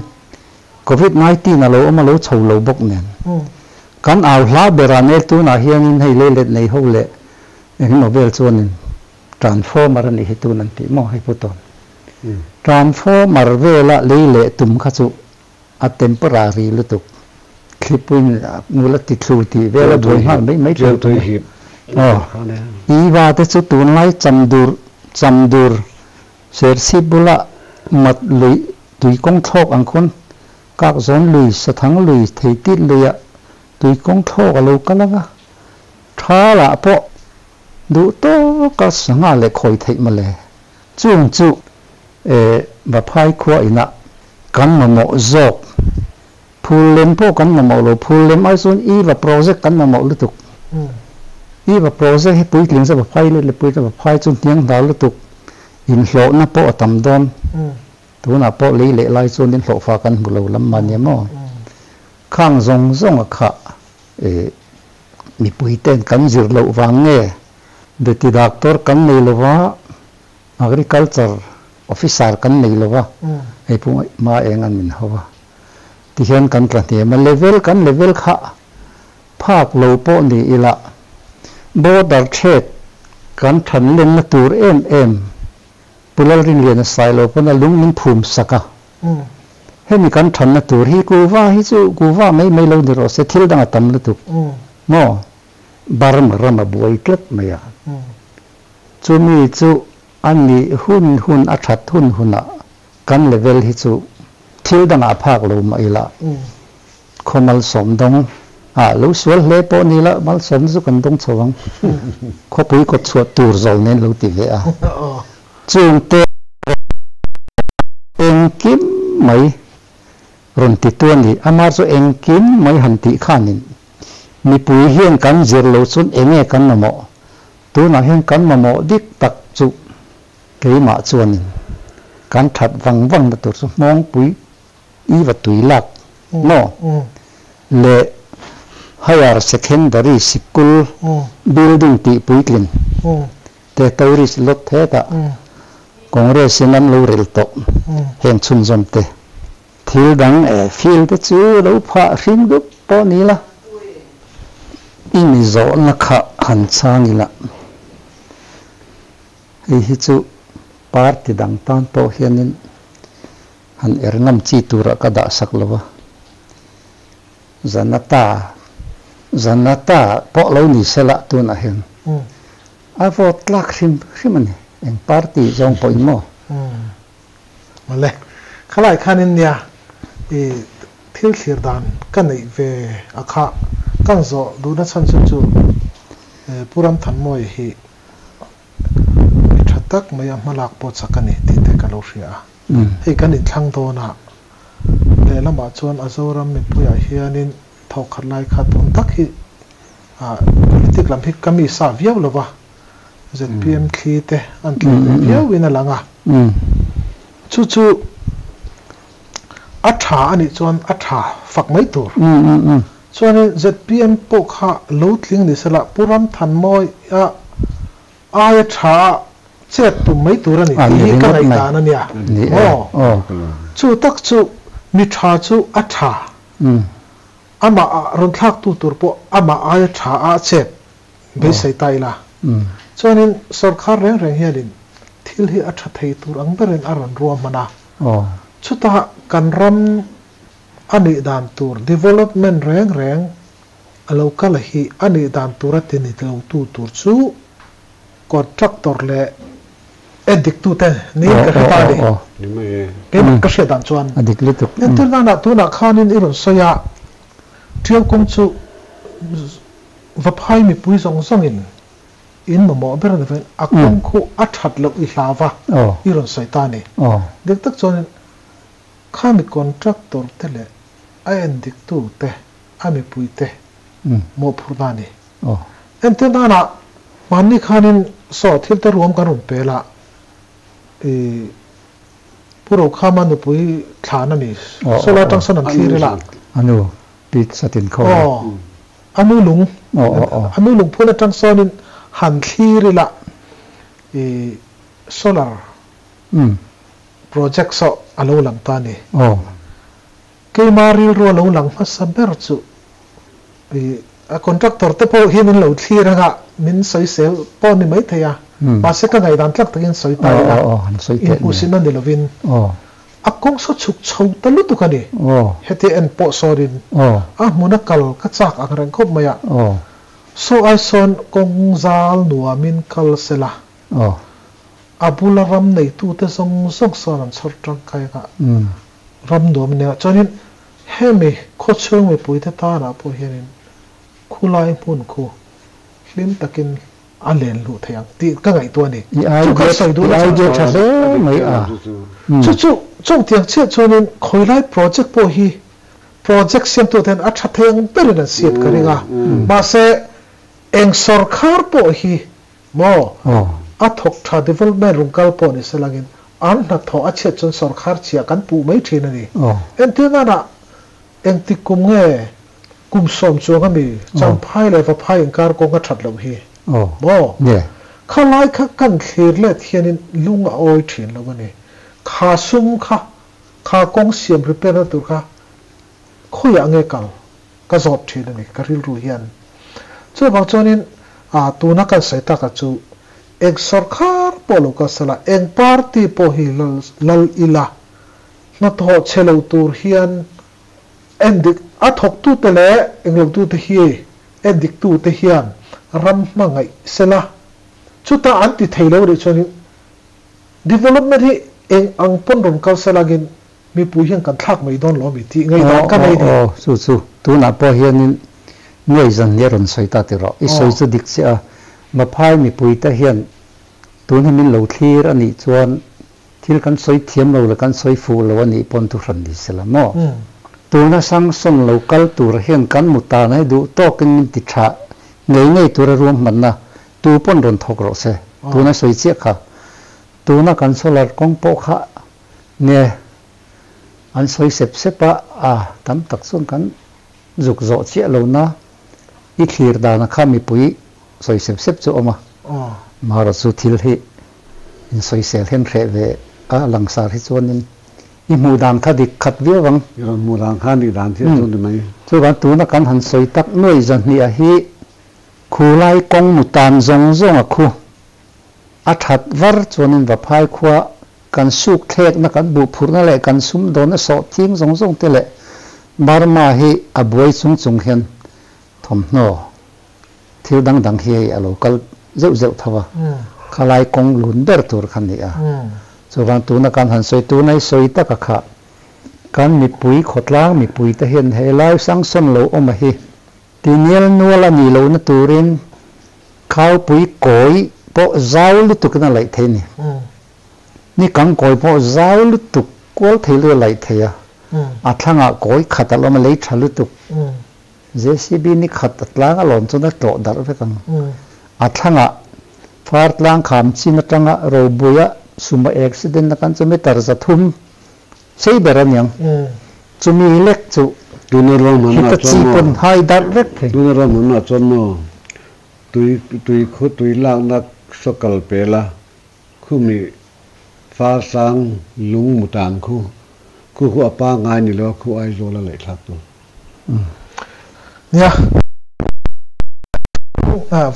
Covid 19 a lo awm a lo chho lo bawk nen. Kan au hla ber a nel tunah hianin hei leilet nei ho leh engemaw vel chuanin transformer a nih hi tun an tih maw hei pu tawn. Transformer vela lei leh tum kha chu a temporary lutuk thlipuiin ngul a ti thlu tih vel a buai nghal mai mai tur tur aw iva te chu tunlai chamdur chamdur serchhip bula mat lui tui kawng thlawk ang khawn kak zawn lui sathang lui theitit luiah tui kawng thlawk a lo kal anga tha lah pawh duh tawka sangha leh khawi theih mawle chung chu E, Vaphai khua inah kan mamawh zawk. Phul lem pawh kan mamawh lo, phul lem ai chuan Eva project kan mamawh lutuk. Eva project hi puitling chu Vaphai let leh puitling Vaphai chu hniang hnar lutuk, inhlawhna pawh a tam dawn. Tunah pawh lei leh lai chuan inhlawhfa kan hmu lo lam mahni maw? Khang zawng zawng a khah e, mipui ten kan zir loh vang nge? Beti doctor kan nei lova. Agriculture officer kan nei lo va, hei pawh hma eng an min hau a, tihian kan tla hnem a, level kan level kha phak lo pawh ni ila border trade kan than lenna tur em em Pu Lalrinliana Sailo pawn a lung min phum sak a, hemi kan thanna tur hi kuva hi chu kuva mai mai lo ni rawh se thil dang a tam lutuk maw Burma ram a buai tlat mai a. Chumi chu a nih hun hun a that hun hunah kan level hi chu thil dangah phak lo mah ila. Khaw malsawm dawng ah lo sual hle pawh ni la, malsawm chu kan dawng chho ang. Khawpui kawt chhuah tur zawl nen lo ti ve a. Chungte engkim mai rawn ti tu a ni. Amah chu engkim mai han tih khanin mipui hian kan zir lo chuan enge kan mamawh? Tunah hian kan mamawh dik tak chu keimah chuanin kan that vang vang na tur chu hmawngpui I va tui lak maw? Leh Higher Secondary Sikul building tih puitlin te tourist lot hetah Congress in an lo rel tawh heng chhunzawm te. Thil dang eh field te chu lo phah hring dup pawh ni la. I mi zawhna kha han chhang ila. Hei hi chu party dang tan pawh hianin Han er ngam chi turah ka dah sak lo a, Zanata, Zanata pawh lo ni se lah tunah hian a vote tlak hrim hrim a ni, eng party zawng pawhin maw? Awle, khalai khanin nia i thil thlir dan ka neih ve a kha kan zawh duhna chhan chu chu Pu Ramthanmawia hi mi tha tak mai a hmalak pawh chak a ni tih te ka lo hria a. Hei kan inthlang dawn a, lehlamah chuan a Zoram mipuiah hianin thawkkhat lai kha tun tak hi politic lam hi ka mi sa viau lo va, zpm thli te an tleh ve viauin a lang a. Chu chu a tha a nih chuan a tha fak mai tur. Chuanin zpm pawh kha lo tling ni sela Pu Ramthanmawia aia tha a chet tum mai tur a ni tih hi ka ngaihdan a nia maw? Chu tak chu mi tha chu a tha, amah ah rawn thlak tu tur pawh amah aia tha a chet beisei ta ila. Chuanin sorkar reng reng hianin thil hi a tha thei tur ang berin a rawn ruahman a, chutah kan ram a nih dan tur development reng reng a lo kal a hi a nih dan tur a ti ni lo tu tur chu contractor leh endik tu te niin ka hre ta a ni. Keimah ka hriat dan chuan. Entir nana tunah khanin i rawn sawi a, Tiau kawng chu Vaphai mipui zawng zawngin in mamawh ber a ni vangin a kawng khu a that loh i hlau va i rawn sawi ta a ni. Dik tak chuanin khami contractor te leh a endik tu te a mipui te mawhphurhna a ni. Entir nana hmanni khanin saw thil te ruam kan rawn pel a, i Pu Rokhama nupui thlan a ni. Saw lai atang sawn an thlir ila. A nu Pi Satin Khaw. Aw, a nu lung, a nu lung phun atang sawnin han thlir ila i solar project saw a lo lang ta a ni. Keima rilru a lo lang hmasa ber chu i a contractor te pawh hi min lo thlir anga min sawisel pawh ni maithei a, mahse ka ngaihdan tlak takin sawi ta ila, inhmuhsitna ni lovin a kawng saw chhuk chho ta lutuk a ni. Heti en pawh sawnin a hmuna kal ka chak ang reng khawp mai a, saw ai sawn kawng zal nuamin kal sela, a bula ram neitute zawng zawng sawn an chhawr tangkai anga Ram nuam a nia. Chuanin hemi khawchhung mipuite tanah pawh hianin khulai hmun khu hlim takin a len luh theih ang tih ka ngaihtuah a ni. Chu kha sawi duh na chhan chu hle mai a. Chu chu chungtiang chiah chuanin khawilai project pawh hi project siamtute hian a tha thei ang berin an siam ka ring a. Mahse eng sawrkhar pawh hi Maw? A thawk tha development rung kal pawh ni selangin an hnathawh a chhiat chuan sawrkhar chhia kan puh mai thin a ni. Entir nana engtik kum nge kum sawm chuang a mi Champhai leh Vaphai inkar kawng a that loh hi? Maw? Kha lai kha kan thlir let hianin lung a awi thin lo a ni. Kha sum kha, kha kawng siam repair na tur kha khawiah nge kal? Ka zawt thin a ni, ka rilru hian. Chuvang chuanin tuna kan sawi taka chu eng sawrkhar pawh lo kal sela, eng party pawh hi lal ila, hnathawh chhe lo tur hian endik a thawktute leh englotute hi endiktute hian ram hmangaih sela, chutah an ti thei lo rih chuanin development hi eng ang pawn rawn kal selangin. Mipui hian kan thlak mai dawn lo mi tih ngaihdan ka nei ni. Aw chu chu tunah pawh hianin nuai zan hi a rawn sawi ta tih rawh. I sawi chu dik chiah a, Maphai mipuite hian tun hi min lo thlir a nih chuan thil kan sawi thiam lo leh kan sawi fuh lo a nih pawn thuhran ni se la maw? Tuna sanction lo kal tur hian kan mu tana hi duh tawkin min ti tha ngei ngei tura ruahmanna tu pawn rawn thawk rawh se. Tuna sawi chiah kha tuna kan solar kawng pawh kha nge an sawi sep sep a, a tam tak chuan kan zuk zawh chiah lo na i thlir dana kha mipui sawi sep sep chu awm a. Marawh chu thil hi insawisel hian hreh ve a langsar hi chuanin i hmuh dan kha dik khat viau ang. I rawn hmuh dan kha nih dan chiah chu ni mai. Chuvang tuna kan han sawi tak nuai zahnih hi khulai kawng mu tan zawng zawng a khu a that var chuanin Vaphai khua kan suk thlekna kan buh phurhna leh kan sum dawnna sawh thing zawng zawng te leh Burma hi a buai chung chung hian thawmhnaw thil dang dang hi hei a lo kal zeuh zeuh tho a, khalai kawng lun ber tur kha ni a. Chuvang tuna kan han sawi tuna i sawi taka kha kan mipui khawtlang mipui te hian he lai sanction lo awm a hi ti nial nual a nih lohna turin khaupui kawi pawh zau lutukin a laih thei a ni. Ni kang kawi pawh zau lutuk kual thei lutuk a laih thei a, a thlangah kawi khat a lawm a lei tha lutuk. JCB ni khat a tlang a lawm chuan a tlawh darh vek ang. A thlangah far tlang kham chin atanga robuia suma accident a kan chu meter 300 sei ber a niang. Chumi lek chu Tuna ruahmanna heta chuan chi maw? pawn hai darh vek thei. Tuna ruahmanna chuan maw? Tui tui khu tui lakna saw kal pela khumi far sang lung mutan khu khu khu a pangai ni lo khu Aizawl a laih thlak tur. Nia,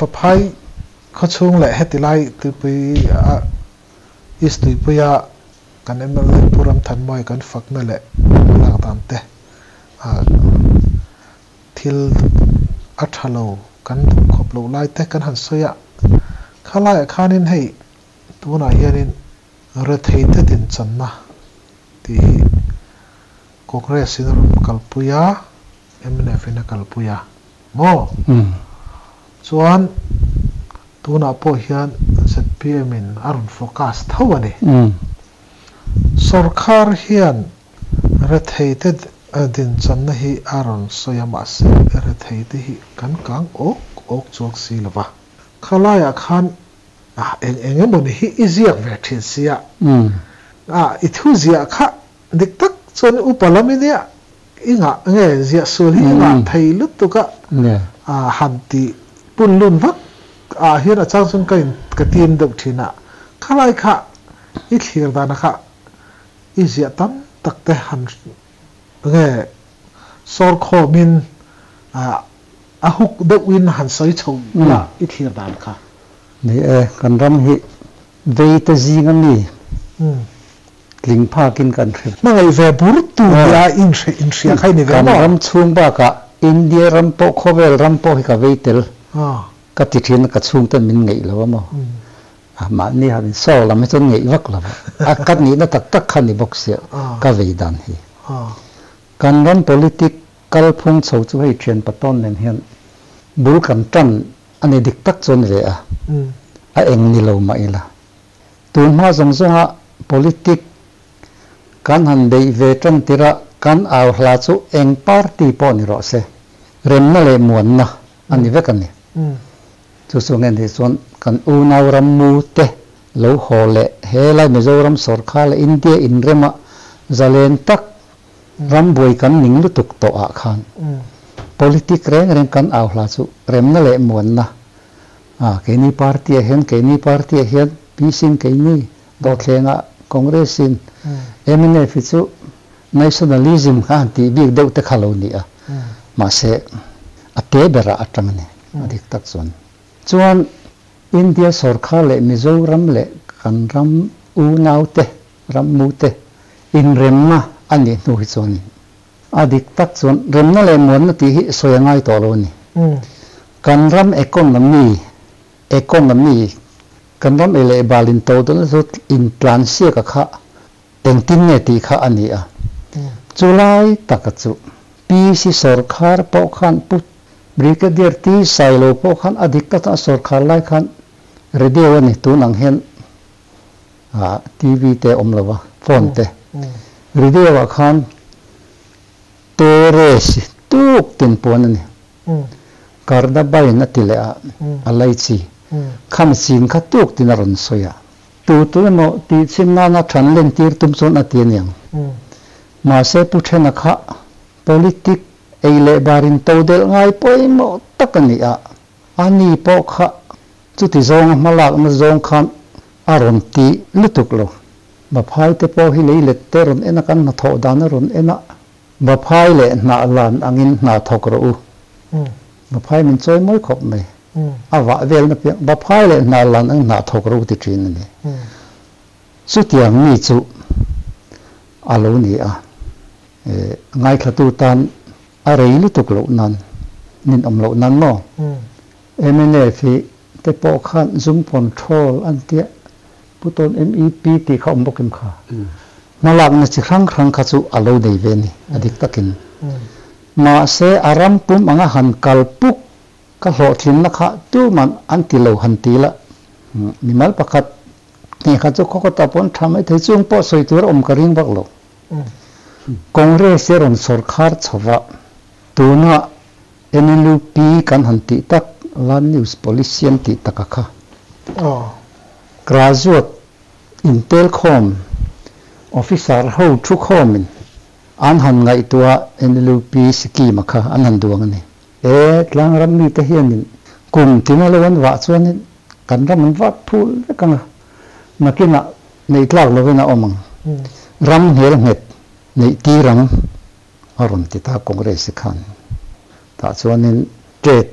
Vaphai khawchhung leh heti lai tuipui a East tuipuia kan MLA Pu Ramthanmawia kan fakna leh lak dan te thil a tha lo kan duh khawp loh lai te kan han sawi a. Khalaiah khanin hei tunah hianin rethei te dinchanna tih hi Congress in a rawn kalpui a, mnf in a kalpui a maw? Chuan tunah pawh hian zpm in a rawn focus tho a ni. Sorkar hian rethei te dinchanna hi a rawn sawi a, mahse rethei te hi kan kang awk awk chuang si lo va. Khalaiah khan eng eng emawni hi i ziak ve thin sia, i thu ziah kha dik tak chuan upa lam i nia, i ngah nge ziah sual hi i ngah thei lutuk a, han ti pun lun vak ah hian a chang chuan ka in ka tim deuh thin a, khalai kha i thlir dana kha i ziah tam tak te han nge sawr khawmin a huk deuhin han sawi chho la i thlir dan kha. Ni e, kan ram hi vei te zing a mi tling phakin kan hre. Hmangaih ve bur tu nia in hria kha i ni ve Kan maw? ram chhung bakah India ram pawh khawvel ram pawh hi ka vei tel. Ka ti thin a, ka chhungten min ngeih lo a maw? Mahni han insaw lam hi chuan ngeih vak lo a, a ka nihna tak tak kha ni bawk sia ka vei dan hi. Kan ram politic kalphung chho chu hei thian patawn nen hian bul kan tan a ni dik tak chuan ve a, a eng ni lo mah ila. Tun hma zawng zawnga politic kan han beih ve tan tirh a kan au hla chu eng party pawh ni rawh se, remna leh muanna a ni vek a ni. Chu chu nge nih chuan kan unau ram mu te lo haw leh helai Mizoram sawrkar leh India inrema zalen tak ram buai kan ning lutuk tawh ah khan politic reng reng kan au hla chu remna leh muanna a keini party ah hian keini party ah hian PC in keini dawhthleng ah Congress in mnf hi chu nationalism kha han tih bik deuh te kha lo ni a, mahse a te berah atang a ni a dik tak chuan. Chuan India sawrkar leh Mizoram leh kan ram unau te ram mu te inremna a nih hnu hi chuan a dik tak chuan remna leh muanna tih hi sawi a ngai tawh lo a ni. Kan ram economy economy kan ram ei leh bal in to dawn chu intlansiak a kha engtin nge tih kha a ni a. Chulai taka chu PC sarkar pawh khan pu Brigadier T Sailo pawh khan a dik tak chuan a sarkar lai khan radio a ni tun ang hian TV te a awm lo va phone te radio ah khan Terrace tuk tin puan a ni. Kardabain a ti leh a, a lei chi. Kham chin kha tuk tin a rawn sawi a. Tu tu emaw tih chhin nana than len tir tum chuan a ti a niang. Mahse Pu Thena kha politic ei leh barin to delh ngai pawimawh tak a ni a, a ni pawh kha chuti zawnga hmalakna zawng khan a rawn ti lutuk lo. Baphai te pawh hi lei let te rawn en a, kan hnathawh dan a rawn en a, Baphai leh hnah lan angin hna thawk rawh u. Baphai min chawi mawi khawp mai. A vah velna piang Baphai leh hnah lan angin hna thawk rawh u ti thin a ni. Chutiang mi chu a lo ni a, ngaithlatu tan a rei lutuk loh nan, nin awm loh nan maw? Mnf hi te pawh khan zum control an tia, Pu Tawn MEP tih kha awm bawk em kha? Hmalakna chi hrang hrang kha chu a lo nei ve a ni, a dik takin. Mahse a ram pum anga han kal puk ka hlawhtlinna kha tuman an ti lo han ti la, mimal pakhat Hei kha chu khawkawtah pawh an tha mai thei, chung pawh sawi tur a awm ka ring vak lo. Congress hi a rawn sawrkhar chho va, tuna NLUP kan han tih tak, Land News Policy an tih taka kha, graduate intelkhawm officer ho thukhawmin an han ngaihtuah NLUP scheme a kha an han duang a ni. He tlangram mite hianin kum tina lo an vah chuanin kan ram an vat phul vek ang a, nakinah neih tlak lovin a awm ang. Ram hmel nghet neih tir ang a rawn ti ta Congress hi khan. Tah chuanin tet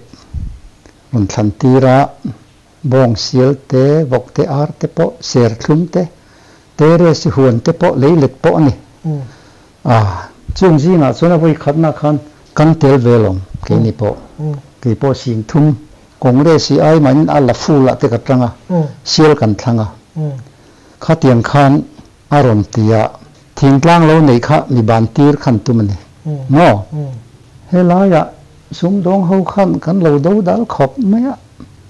rawn thlan tir a, bawng sial te, vawk te, ar te pawh, serthlum te, terrace huan te pawh, leilet pawh a ni. A, chung zingah chuan a vawi khatna khan kan tel ve lawm, keini pawh. Kei pawh sing thum, Congress hi ai mahin a la full ah te ka tang a, sial kan thlang a. Khatiang khan a rawn ti a, thingtlang lo neih kha mi ban tir khan tum a ni maw? Helaiah sumdawng ho khan kan lo do dal khawp mai a,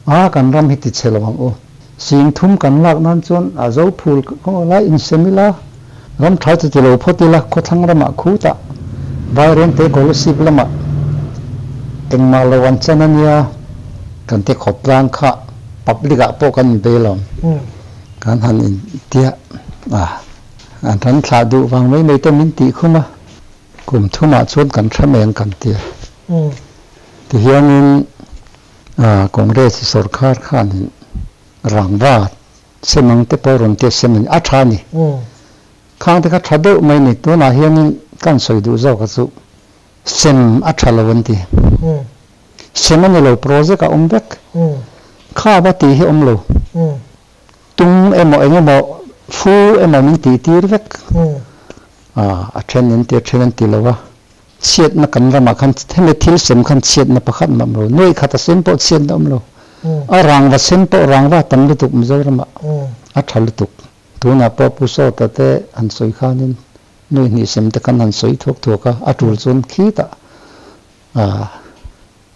a kan ram hi ti chhe lo ang u. Sing thum kan lak nan chuan a zo phul khaw lai insem ila, ram tha chu ti lo phawt ila, khawthlang ramah khutah Vairengte Kolasib lamah engmah lo an chan a nia, kan ti khawp tlang kha public ah pawh kan inbei lo, kan han intia a, an ran thlah duh vang mai mai te min tih khum a, kum thumah chuan kan tha mai ang kan tia. Tihianin. Congress sorkar khanin rangva semang te pawh rawn test sem a ni, a tha a ni. Khang te kha tha deuh mai a ni, tunah hianin ka han sawi duh zawk a chu sem a tha lo an ti. Sem a ni lo, project a awm vek. Kha va tih hi a awm lo. Tung emaw eng emaw fu emaw min tih tir vek. A then an ti a, then an ti lo a. Chhiatna kan ramah khan hemi thil sem khan chhiatna pakhat mah awm lo. Nuaih khat a sem pawh chhiatna awm lo. A rangva sem pawh rangva tam lutuk Mizoramah a tha lutuk. Tunah pawh Pu Sawta te han sawi khanin nuaih hnih sem te khan han sawi thuak thuak a, a tul chuan khitah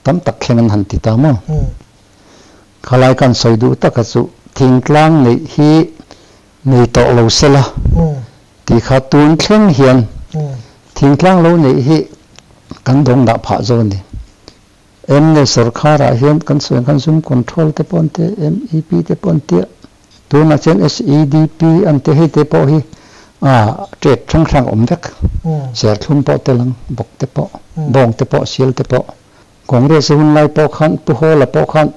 tam tak thleng an han ti ta maw. Khalai kan sawi duh taka chu thingtlang neih hi nei tawh lo sela tih kha tun thleng hian thingtlang lo neih hi kan dawng dah phah zo a ni. Mla sawrkharah hian kan sawi ang khan zum control te pawh an ti a, MEP te pawh an ti a, tunah chuan SEDP an ti a, hei te pawh hi ṭet hrang hrang awm vek, serthlum pawh tel ang, bawk te pawh, bawng te pawh, sial te pawh. Congress hun lai pawh khan Pu Hawla pawh khan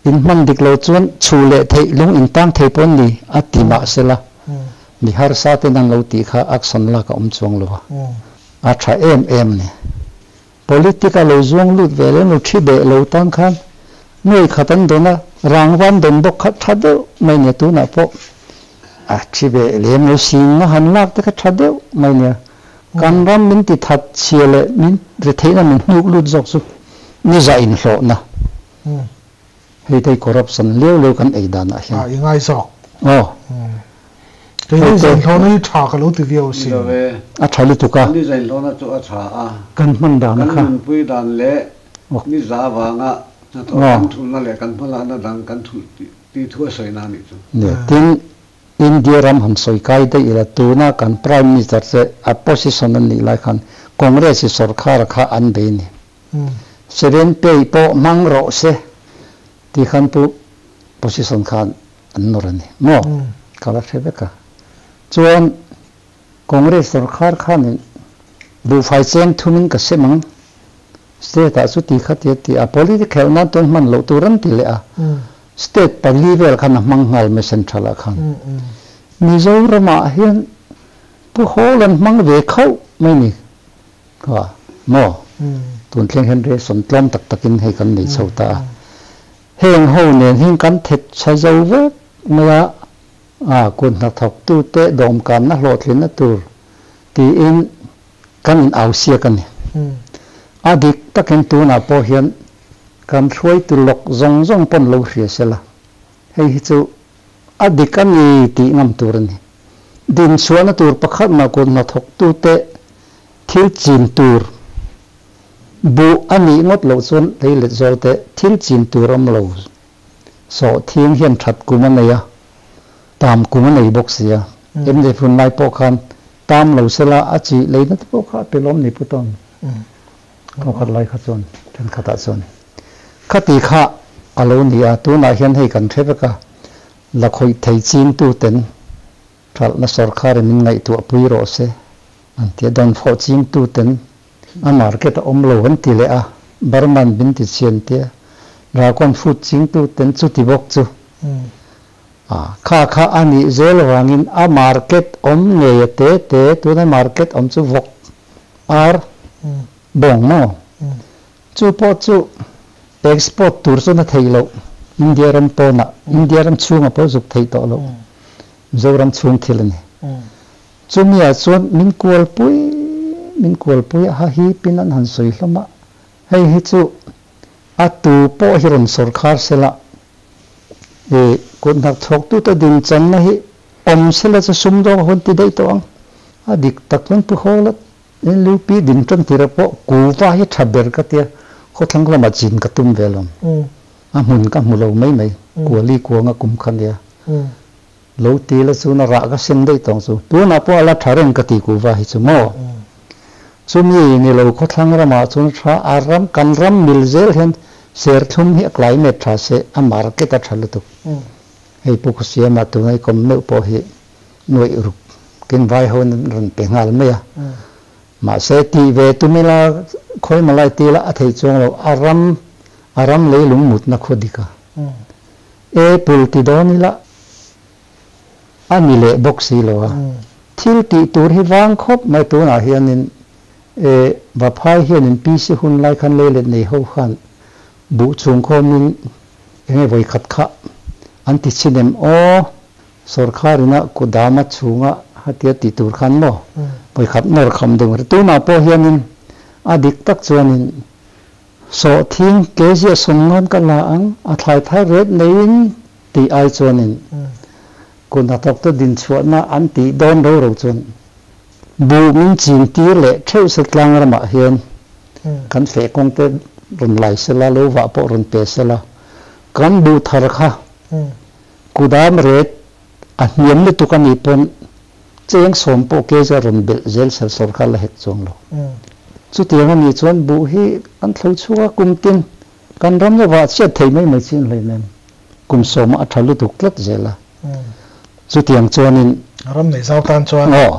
in hman dik lo chuan chhuh leh theih lung in tang thei pawh an ni a ti mah sela mi harsa ten an lo tih kha action lak a awm chuang lo a, a tha em em a ni. Politic a lo zuang lut ve lem lo thi beh lo tan khan nuai khat an dawn a, rangva an dawn bawk kha tha deuh mai nia tunah pawh a thi beh lem lo sing a han lak te kha tha deuh mai nia. Kan ram min ti that chhia leh min retheihna min hnuk lut zawk chu ni zah inhlawhna. Hei te hi corruption leu leu kan ei danah hian. I ngai zawk. Aw. Keini zainhlawhna hi tha ka lo ti viau asin. Ni lo e. A tha lutuk a. Keini zainhlawhna chu a tha a. Kan hman dan Kan kha. nunpui dan leh ni za avanga hnathawh kan thulhna leh kan hmalakna dang kan thulh tih thu a sawina a nih chu. Nia, tin India ram han sawi kai daih ila tuna kan Prime Minister te opposition an nih lai khan Congress i sorkar kha an bei a ni. 7 pay pawh hmang rawh se tih khan pu position khan an nawr a ni maw? Ka la hre vek a. Chuan Congress sorkar khanin buhfai cheng thumin ka sem ang, state ah chuti kha tia ti a, politic khelh nan chuan hman loh tur an ti leh a, state pali vel khan a hmang nghal mai central ah khan. Mizoram ah hian Pu Hawl an hmang ve khauh mai ni kha maw? Tun thleng hian ration tlawm tak takin hei kan nei chho ta a. Heng ho nen hian kan thet chhe zo vek mai a, a kut hnathawktute dawmkanna hlawhtlinna tur tiin kan in au siak a ni. A dik takin tunah pawh hian kan hruaitu lawk zawng zawng pawn lo hria sela, hei hi chu a dik a ni tih ngam tur a ni. Dinchhuahna tur pakhat mah kut hnathawktute thil chin tur Buh a nih ngawt loh chuan leilet zawlte thil chin tur awm lo. Sawhthing hian that kum a nei a, tam kum a nei bawk si a. MDF hun lai pawh khan tam lo sela a chi leina te pawh kha a pe lawm ni pu tawn. Thawkhat lai kha chuan thenkhatah chuan khati kha a lo ni a, tunah hian hei kan hre vek a, la khawih thei chingtu ten Hralhna sorkharin min ngaihtuah pui rawh se an ti a, dawnfawh chingtuten a market a awm lo an ti leh a, Burman min ti chian tia Dragon fruit chingtuten chuti bawk chu a kha kha a nih zel avangin a market awm ngei a te te tuna market awm chu vawk ar bawng maw chu pawh chu export tur chuan a theih loh India ram pawnah India ram chhungah pawh zuk theih tawh loh. Mizoram chhung thil a ni. Chumiah chuan min kualpui min kualpui a ha hi pin an han sawi hlawm a, hei hi chu a tu pawh hi rawn sawrkhar sela, i kut hnathawktute dinchanna hi awm sela chu sumdawng a hun ti daih tawh ang. A dik tak chuan Pu Hawla NLUP din tan tirah pawh kuva hi tha ber ka tia, khawthlang lamah chin ka tum ve lo. A hmun ka hmu lo mai mai, kuali kuanga kum kha nia. Lo ti la chu na rah ka sem daih tawng chu. Tunah pawh a la tha reng ka ti kuva hi chu maw. Chumi ni lo khawthlang ramah chuan tha a ram kan ram mil zel hian serthlum hi a climate tha se a market a tha lutuk. Hei Pu Khusiama tuna i kawm meuh pawh hi nuaih ruk ken vai ho in an rawn pe nghal mai a. Mahse tih ve tum ila khawi malai ti ila a thei chuang lo a ram a ram leilung mutna khaw dik a. Apple ti dawn ila a ni leh bawk si lo a. Thil tih tur hi vang khawp mai tunah hianin e Vaphai hianin PC hun lai khan leilet nei ho khan buh chhung khawmin enge vawikhat kha an ti chhin em aw Sorkharina kudama chhunga hatia tih tur khan maw vawikhat nawr kham deuh tunah pawh hianin a dik tak chuanin Sawhthing kg a sawmngawn ka la ang, a thlai thar ret neiin tih ai chuanin kut hnathawkte dinchhuahna an tih dawn ro ro chuan buh min chin tir leh theuh se tlang ramah hian kan feh kawngte rawn lai sela, lo vah pawh rawn pe sela, kan buh thar kha kudam ret a hniam lutuk a nih pawn Cheng sawm pawh kg a rawn belh zel sel sawrkar la hek chuang lo. Chutiang a nih chuan buh hi kan thlo chhuak a, kum tin kan ram lovah chhiat thei mai mai chin hlei nen kum sawmah a tha lutuk tlat zel a. Chutiang chuanin. Ram nei zau tan chuan. Aw,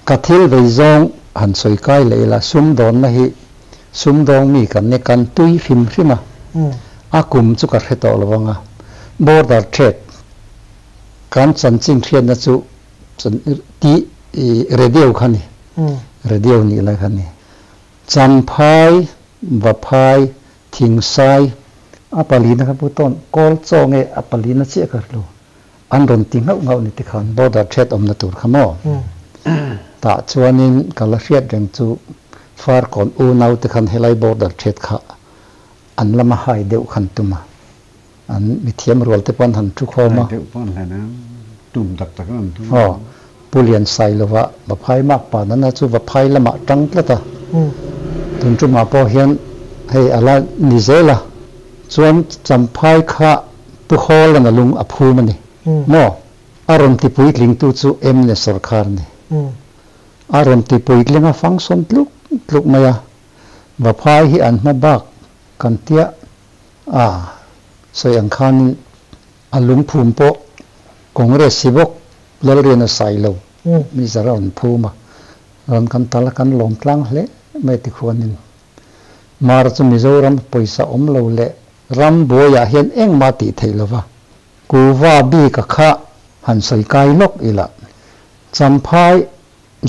ka thil vei zawng han sawi kai leh ila, sumdawnna hi sumdawng mi kan ni, kan tui hrim hrim a, a kum chu ka hre tawh lo ang a, border trade Kan chanchin hriatna chu tih radio kha ni, radio nih lai kha ni. Champhai, Vaphai, Thingsai, a palina kha pu tawn kawl chaw nge a palina chiah ka hre lo. An rawn ti nghauh nghauh ni tikhan border threat awmna tur kha maw? Tah chuanin ka la hriat reng chu Farkawn unau te khan helai border threat kha an lama hai deuh khan tum a. An mithiam rual te pawh an han thu khawm a. Deuh pawh an hlen ang. Tum tak tak an tum. Aw, Pu Liansailova Vaphai makpa nana chu Vaphai lamah tang tlat a. Tun tumah pawh hian hei a la ni zel a. Chuan Champhai kha Pu Hawlana lung a phum a ni maw? A rawn ti puitlingtu chu Emne sawrkhar a ni. A rawn ti puitling a function tluk tluk mai a. Vaphai hi an hma bak kan tia a sawi ang khanin a lungphum pawh Congress hi bawk Lalrian a sai lo mi zar a rawn phum a, rawn kan tal a kan lawm tlang hle mai ti khuanin Mar chu Mizoram pawisa awm lo leh ram buaiah hian engmah tih theih lova Kuva bik a kha han sawi kai lawk ila Champhai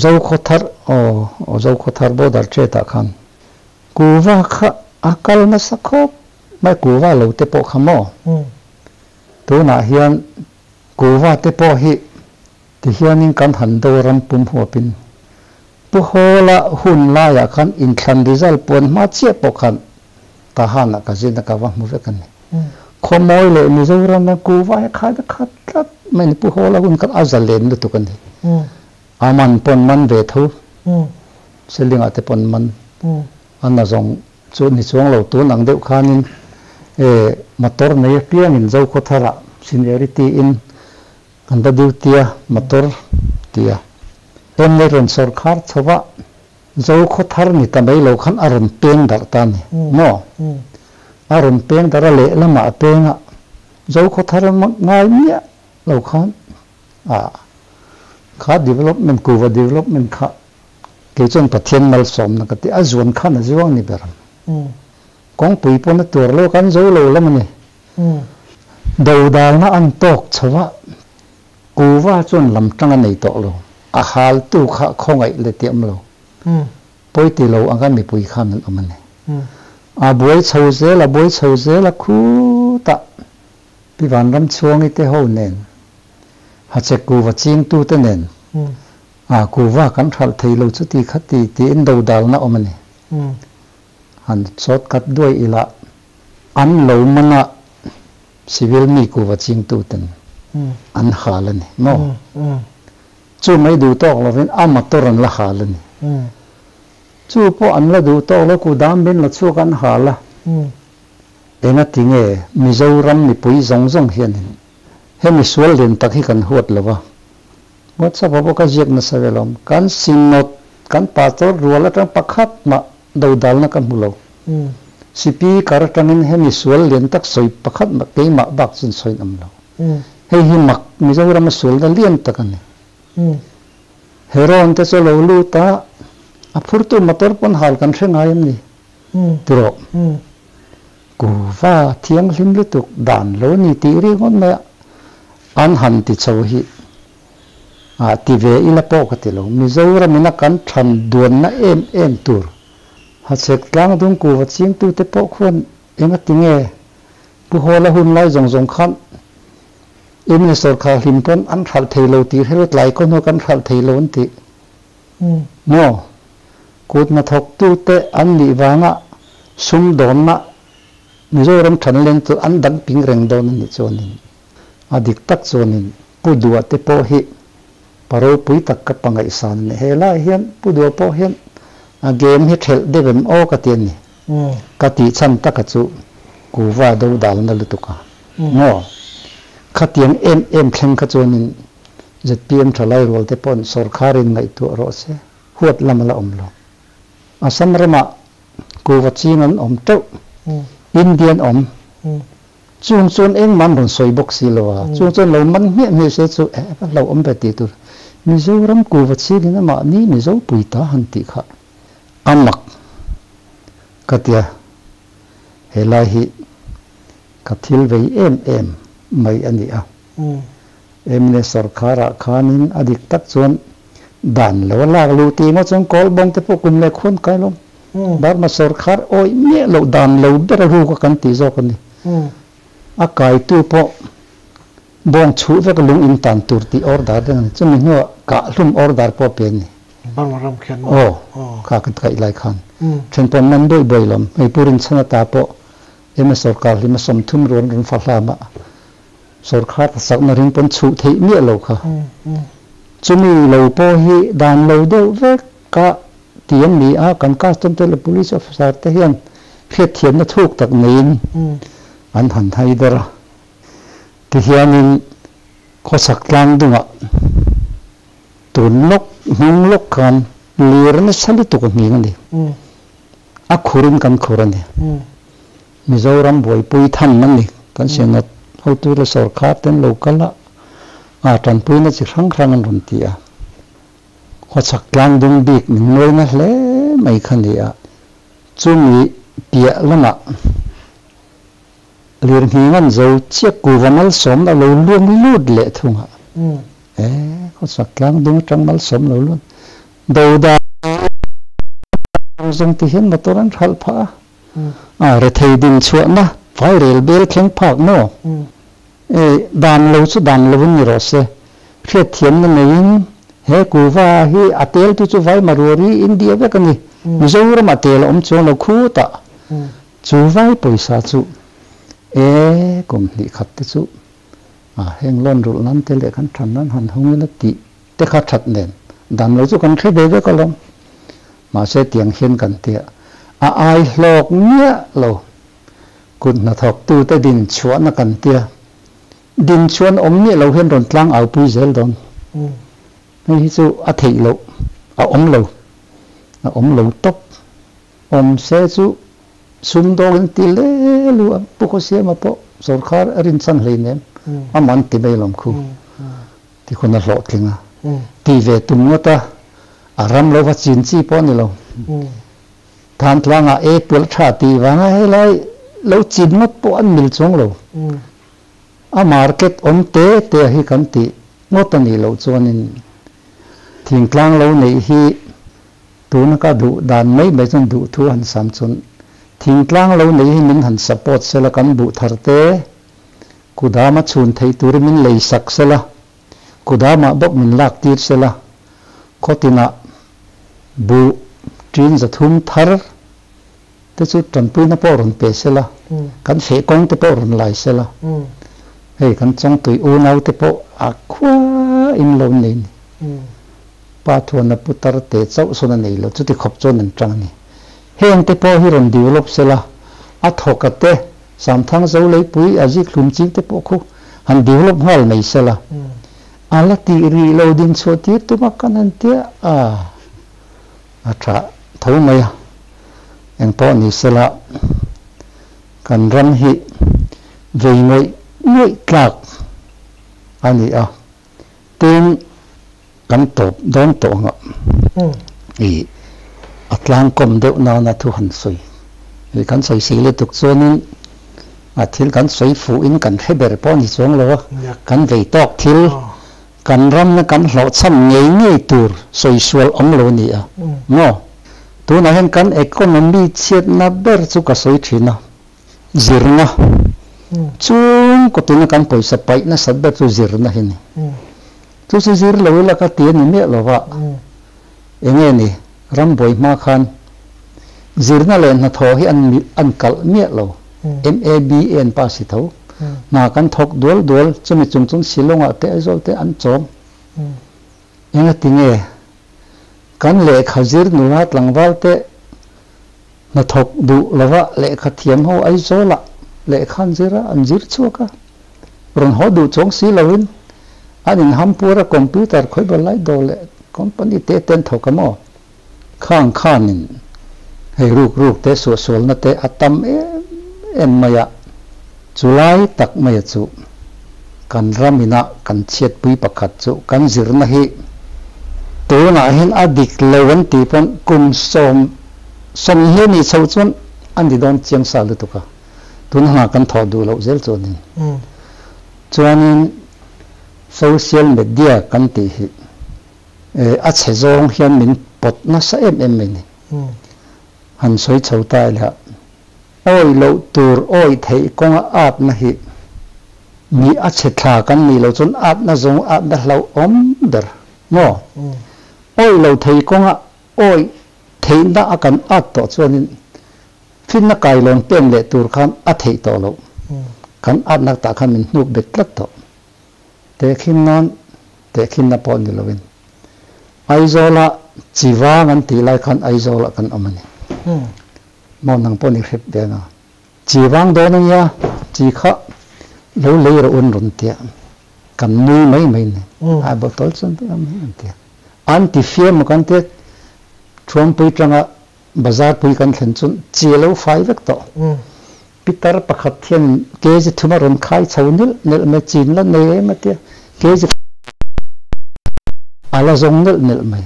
Zokhawthar aw aw Zokhawthar border chet ah khan Kuva kha a kal nasa khawp mai Kuva lo te pawh kha maw? Tunah hian Kuva te pawh hi ti hianin kan han do ram pum huapin Pu Hawla hun laiah khan inthlan result puan hma chiah pawh khan Tahan ah ka zin a ka va hmu vek a ni. Khawmawi leh Mizoram a Kuva hi khai ta khat tlat mai a ni. Pu Hawla hun khan a zalen lutuk a ni. A man pawn man ve tho, Selingah te pawn man a na zawng chu ni chuang lo. Tun ang deuh khanin e motor nei apiangin Zokhawtharah seniority in kan va duty a, motor tia. Emne rawn sawrkhar chho a, Zokhawthar ni ta mai lo khan a rawn peng darh ta a ni maw? A rawn peng darh a, lehlamah a peng a, Zokhawthar ngai miah lo khan a kha development kuva development kha kei chuan Pathian malsawmna ka ti a zuan khan a zuang ni ber ang kawngpui pawn a tuar lo kan zo lo lam a ni dodalna an tawk chho a kuva chuan lam tang a nei tawh lo a hal tu kha khawngaih leh tih awm lo pawi ti lo anga mipui khan an awm a ni a buai chho zel a buai chho zel a khutah Pi Vanramchhuangi te ho nen, Hachek kuva chingtute nen, a kuva kan hralh thei lo chuti kha ti tiin dodalna awm a ni. Han sawt khat duai ila an lo mana civil mi kuva chingtuten an hal a ni maw? Chu mai duh tawk lovin a motor an la hal a ni. Chu pawh an la duh tawk lo, kudam bin la chhuak an hal a. Engati nge Mizoram mipui zawng zawng hianin hemi sual lian tak hi kan huat lo va? WhatsApp ah pawh ka ziak nasa ve lawm. Kan Synod, kan Pastor rual atang pakhat mah dodalna ka hmu lo. Speaker atangin hemi sual lian tak sawi pakhat mah keimah bak chuan sawi an awm lo. Hei hi mak Mizorama sualna lian tak a ni. Heron te chu a lo lut a, a phurtu motor pawn hal kan hre ngai em ni? Tiraw? Kuva thianghlim lutuk dan lo ni tih ringawt mai a, an han ti chho hi ah ti ve ila pawh ka ti lo. Mizoram ina kan than duanna em em tur Hachhek tlangdung kuva chingtute pawh khuan engati nge Pu Hawla hun lai zawng zawng khan MLA sawrkhar hlim pawn an hralh thei lo tih hrelo tlai khaw hnu kan hralh thei lo an ti maw? Kut hnathawktute an nih vanga sumdawnna Mizoram thanleng chu an dang ping reng dawn a nih chuanin a dik tak chuanin Pu Dua te pawh hi pa ropui tak ka pa ngaihsan a ni. He lai hian Pu Dua pawh hian a game hi thelh deuh em aw ka ti a ni. Ka tih chhan taka chu kuva do dalna lutuk a maw? Khatiang em em thleng kha chuanin zpm thalai rual te pawhin sawrkharin ngaihtuah rawh se. Huat lam a la awm lo. Assam ramah kuva ching an awm teuh, Indian awm. Chung chuan engmah an rawn sawi bawk si lo a, chung chuan lo man hmiah hmiah se chu eh va hlauh awm ve tih tur. Mizoram kuva chingin amah ni Mizo pui ta han tih kha a mak ka tia. Helai hi ka thil vei em em mai a ni a. Emne sawrkharah khanin a dik tak chuan dan lo a lak luh tih ngawt chuan kawl bawng te pawh kum leh khuan kai lo. Burma sawrkhar awih miah loh dan lo ber a ruk a kan tih zawk a ni. A kaitu pawh bawng chhuh vek lung in tan tur tih order reng a ni. Chumi hnuah kahhlum order pawh a pe a ni. Burma ram khian maw? Aw, kha kan kaih lai khan. Then pawh man buai buai lawm. Hei Pu Rinchhana ta pawh Emne sawrkar hlima 30 rual rawn fa hlam a. Sorkar sakna ring pawn chhuh theih miah lo kha. Chumi lo pawh hi dan lo deuh vek ka ti an ni a, kan custom te leh police officer te hian hriatthiamna thuk tak neiin an han hai der a. Tihianin khawchhak tlang dungah tun lawk hnung lawk khan lir nasa lutuk a nghing a ni. A khurin kan khur a ni. Mizoram buaipui tham a ni. Kan Senate hotu leh sorkar ten lo kal a, a tanpuina chi hrang hrang an rawn ti a. Khawchhak tlang dung bik min nuaina hle mai kha ni a. Chumi piah lamah lirnghing an zo chiah kuva malsawmna lo luang lut leh thung a. E, khawchhak tlang dung atang malsawm lo luan. Doda zawng ti hian motor an hralh phah a. A rethei din chhuahna vai rel bel thleng phak maw? E, dan lo chu dan lovin ni rawh se. Hriatthiamna neiin he kuva hi a tel tu chu vai Maruari India vek a ni. Mizoram a tel a awm chuang lo khutah. Chu vai pawisa chu e, kum hnih khat te chu a heng loan rulh nan te leh kan than nan han hung ila tih te kha that nen dan lo chu kan hre ve vek alawm. Mahse tiang hian kan tia a ai hlawk miah lo. Kut hnathawk tu te din chhuahna kan tia din chuan awm miah lo hian rawn tlang au pui zel dawn. Hei hi chu a theih loh, a awm lo, a awm lo tawp. Awm se chu sumdawngin ti le lu a, Pu Khawsiama pawh sorkar a rinchhan hleinem, a man ti mai alawm khu. Ti khun a hlawhtling a, ti ve tum ngawt a, a ram lova chin chi pawh a ni lo. Than tlangah e tualh tha tih vanga helai lo chin ngawt pawh an mil chuang lo. A market awm te te hi kan tih ngawt a nih loh chuanin thingtlang lo neih hi tuna ka duh dan mai mai chuan duh thu han sam chuan thingtlang lo neih hi min han support sela kan buh thar te kudama chhun theih turin min lei sak sela kudamah bawk min lak tir sela khawtinah buh tin 300 thar te chu tanpuina pawh rawn pe sela kan feh kawng te pawh rawn lai sela hei kan chawngtui unau te pawh a khua in lo nei ni pa thuana putar te chauh sawn a nei lo chuti khawp chuan an tang a ni heng te pawh hi rawn develop sela a thawka te samthang zo leipui a zik hlum ching te pawh khu han develop nghal mai sela a la tih ri lo din chhuah tir tuma kan han tia a a tha tho mai a eng pawh ni sela kan ram hi vei ngawih ngawih tlak a ni a tin kan tawp dawn tawh anga i a tlang kawm deuh nana thu han sawi i kan sawi sei lutuk chuanin a thil kan sawi fuh in kan hre ber pawh ni chuang lo a kan vei tawk thil kan ram na kan hlawh cham ngei ngei tur sawi sual awm lo ni a maw tunah hian kan economy chhiatna ber chu ka sawi thin a zirna chung kawtina kan pawisa paihna sat ber chu zirna hi ni chu chu zir lo ila ka ti a ni miah lova enge ni ram buai hma khan zirna leh hnathawh hi an kalh miah lo M A B N pa si tho hna kan thawk dual dual chumi chung chung Shillongah te Aizawl te an chawm enga tinge kan lehkha zir nula tlangval te hnathawk duh lova lehkha thiam ho Aizawlah lehkha an zir a an zir chhuak a rawn haw duh chuang si lovin an inhampur a computer khawih lai dawr leh company te ten thawk a maw khang khanin hei ruk ruk te suah sualna te a tam em em mai a chulai tak mai a chu kan ramina kan chhiatpui pakhat chu kan zirna hi tunah hian a dik lo an tih pawn kum sawm sawm hi ni chho chuan an ti dawn chiang sa lutuk a tun hna kan thawh duh loh zel chuanin chuanin social media kan tih hi a chhe zawng hian min pawt nasa em em mai ni han sawi chho ta ila oi lo tur oi thei kawnga at na hi mi a chhe thla kan ni lo chuan at na zawng at na hlo awm ber maw oi lo thei kawnga oi thei na a kan at tawh chuanin fin na kai lawn pen leh tur khan a theih tawh lo. Kan at nak ta khan min hnuk bet tlat tawh. Tehkhin nan tehkhin na pawh ni lovin Aizawla chi vang an tih lai khan Aizawlah kan awm a ni. Maw nang pawh ni hrep ve anga. Chi vang dawn a nia, chi kha lo lei rawh un rawn tia kan nui mai mai ni. A bottle chuan an tia. An ti fiam maw kan tia Thuampui tanga Bazar pui kan thlen chuan chi a lo fai vek tawh. Pitar pakhat hian kg thum a rawn khai chho nilh nilh mai, chin la nei em a tia, kg a la zawng nilh nilh mai.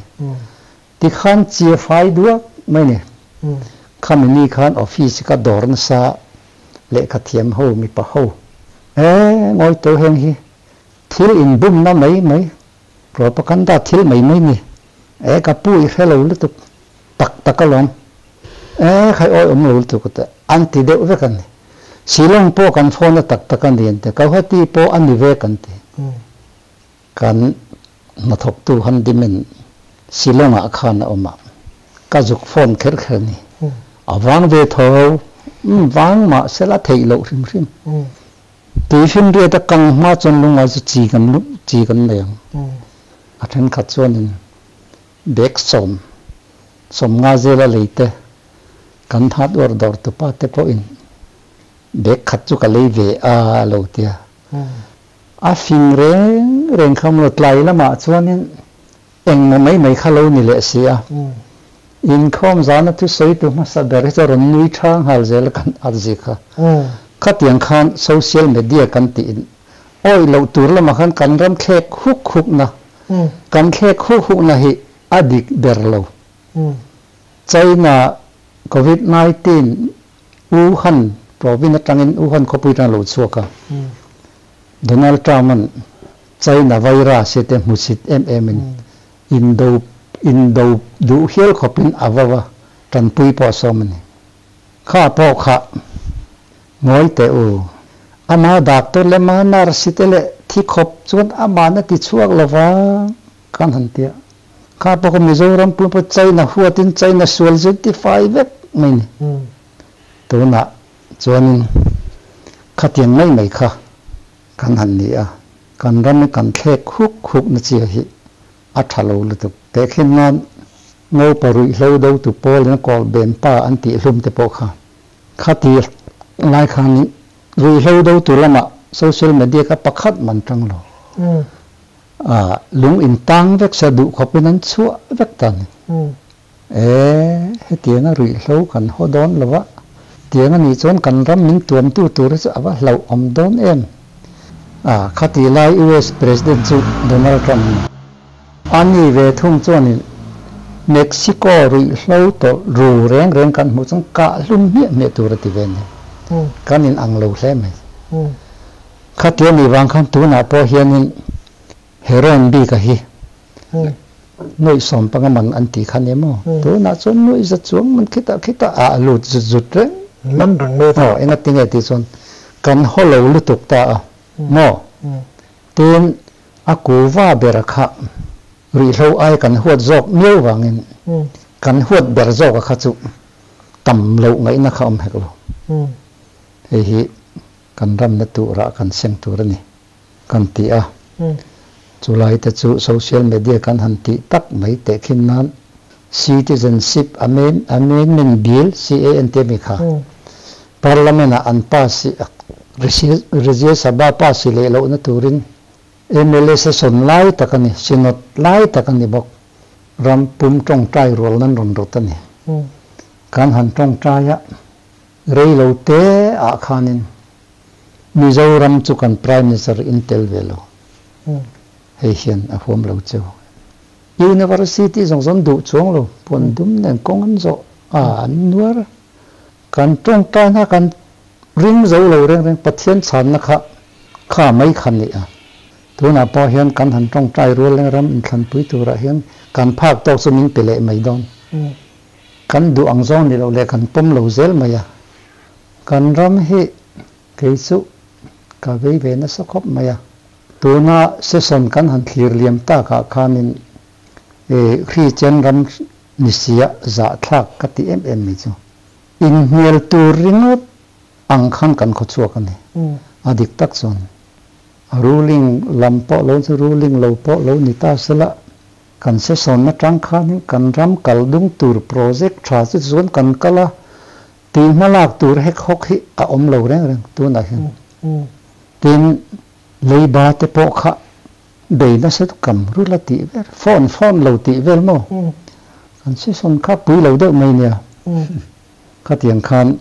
Tikhan chi a fai duak mai ni. Khami ni khan office ka dawr nasa lehkha thiam ho mipa ho e ngawi tawh heng hi thil inbumna mai mai propaganda thil mai mai ni e ka pu i hre lo lutuk. Tak tak alawm. E khai awi awm lo lutuk a teh. An ti deuh vek a ni. Shillong pawh kan phone a tak tak a ni an ti. Guwahati pawh a ni vek an ti. Kan hnathawktu handimen Shillong ah khan a awm a. Ka zuk phone kher kher a ni. A vang ve tho. Umm vang mah sela theih loh hrim hrim. Tuihrim riat a kang hma chuan lungngai chu chi kan chi kan nei ang. A thenkhat chuanin Bag sawm, sawmnga zela lei te, kan hardware dawr tupa te pawhin bag khat chu ka lei ve a lo tia. A fing reng reng kha maw tlai lamah chuanin engmaw mai mai kha lo ni leh si a. Inkhawm zana thusawitu hmasa ber hi chu a rawn nui tha nghal zel a kan at zi kha. Khatiang khan social media kan tiin awih loh tur lamah khan kan ram thlek huk hukna Kan thlek huk hukna hi a dik ber lo. China Covid 19 Wuhan province atangin Wuhan khawpui atang a lo chhuak a. Donald Trump-a'n China virus hi te hmusit em em in indo indo duh hial khawpin a vau a, tanpui pawh a sawm a ni. Kha pawh kha Ngawi teh u. Ama doctor leh ma nurse te leh thi khawp chuan aman a ti chhuak lo va kan han ti a. Kha pawh kha Mizoram pum pawh China huatin China sual zir ti fai vek mai ni. Tunah chuanin khatiang mai mai kha kan han ni a, kan ram hi kan thlek huk huk na chia hi a tha lo lutuk. Tehkhin nan Ngopa ruihhlo dotu pawlin a kawl ben pa an tih hlum te pawh kha Khati lai khanin ruihhlo do tur lamah social media kha pakhat man tang lo. A lung in tang vek se duh khawpin an chhuah vek ta ni. E, hetianga ruihhlo kan haw dawn lo va, tiang a nih chuan kan ram min tuamtu tur hi chu a va hlauhawm dawn em. A, khati lai US President chu Donald Trump a ni. A ni ve thung chuanin Mexico ruihhlo tawlh ru reng reng kan hmuh chuan kah hlum hmiah hmiah tur a ti ve nia. Kan in ang lo hle mai. Khatia ni vang khan tunah pawh hianin heroin bik a hi nuaih sawm panga man an tih kha nia maw? Tunah chuan nuaih za chuang man khitah khitah a lut zut zut reng. Man reng mai ta. Aw, engatinge tih chuan kan haw lo lutuk ta a maw? Tin, A kuva ber kha ruihhlo ai kan huat zawk miau vangin kan huat ber zawka kha chu tam loh ngaihna kha awm hek lo. Hei hi kan ramna turah kan seng tur a ni kan ti a. Chulai te chu social media kan han tih tak mai tehkhin nan Citizenship Amendment Bill, CAN tia mi kha Parliament ah an pass i Rajya Sabha pass i leh lohna turin mla session lai tak a ni, synod lai tak a ni bawk. Ram pum tawngtai rual nan rawn rawt a ni. Kan han tawngtai a, rei lo te ah khanin Mizoram chu kan Prime Minister in tel ve lo. Hei hian a huam lo cheu. University zawng zawng duh chuang lo, puan dum nen kawng an zawh a, an nuar. Kan tawngtaina kan ring zo lo reng reng Pathian chhanna kha kha mai kha ni a. Tunah pawh hian kan han tawngtai rual leng ram inthlanpui turah hian kan phak tawk chu min pe leh mai dawn. Kan duh ang zawng ni loh leh kan pawm lo zel mai a. Kan ram hi kei chu ka vei ve nasa khawp mai a. Tuna session kan han thlir liam takah khanin Hrichen ram Ni sia zahthlak ka ti em em mai chu. Inhnial tur ringawt ang khan kan khaw chhuak a ni. A dik tak chuan a ruling lam pawh lo chu ruling lo pawh lo ni ta sela kan session atang khanin kan ram kal dung tur project tha chu chuan kan kal a tih hmalak tur hek hawk hi a awm lo reng reng tunah hian. Tin, leiba te pawh kha bei nasa chu kam rul a tih vel, phone phone lo tih vel maw? Kan session kha pui lo deuh mai nia. Khatiang khan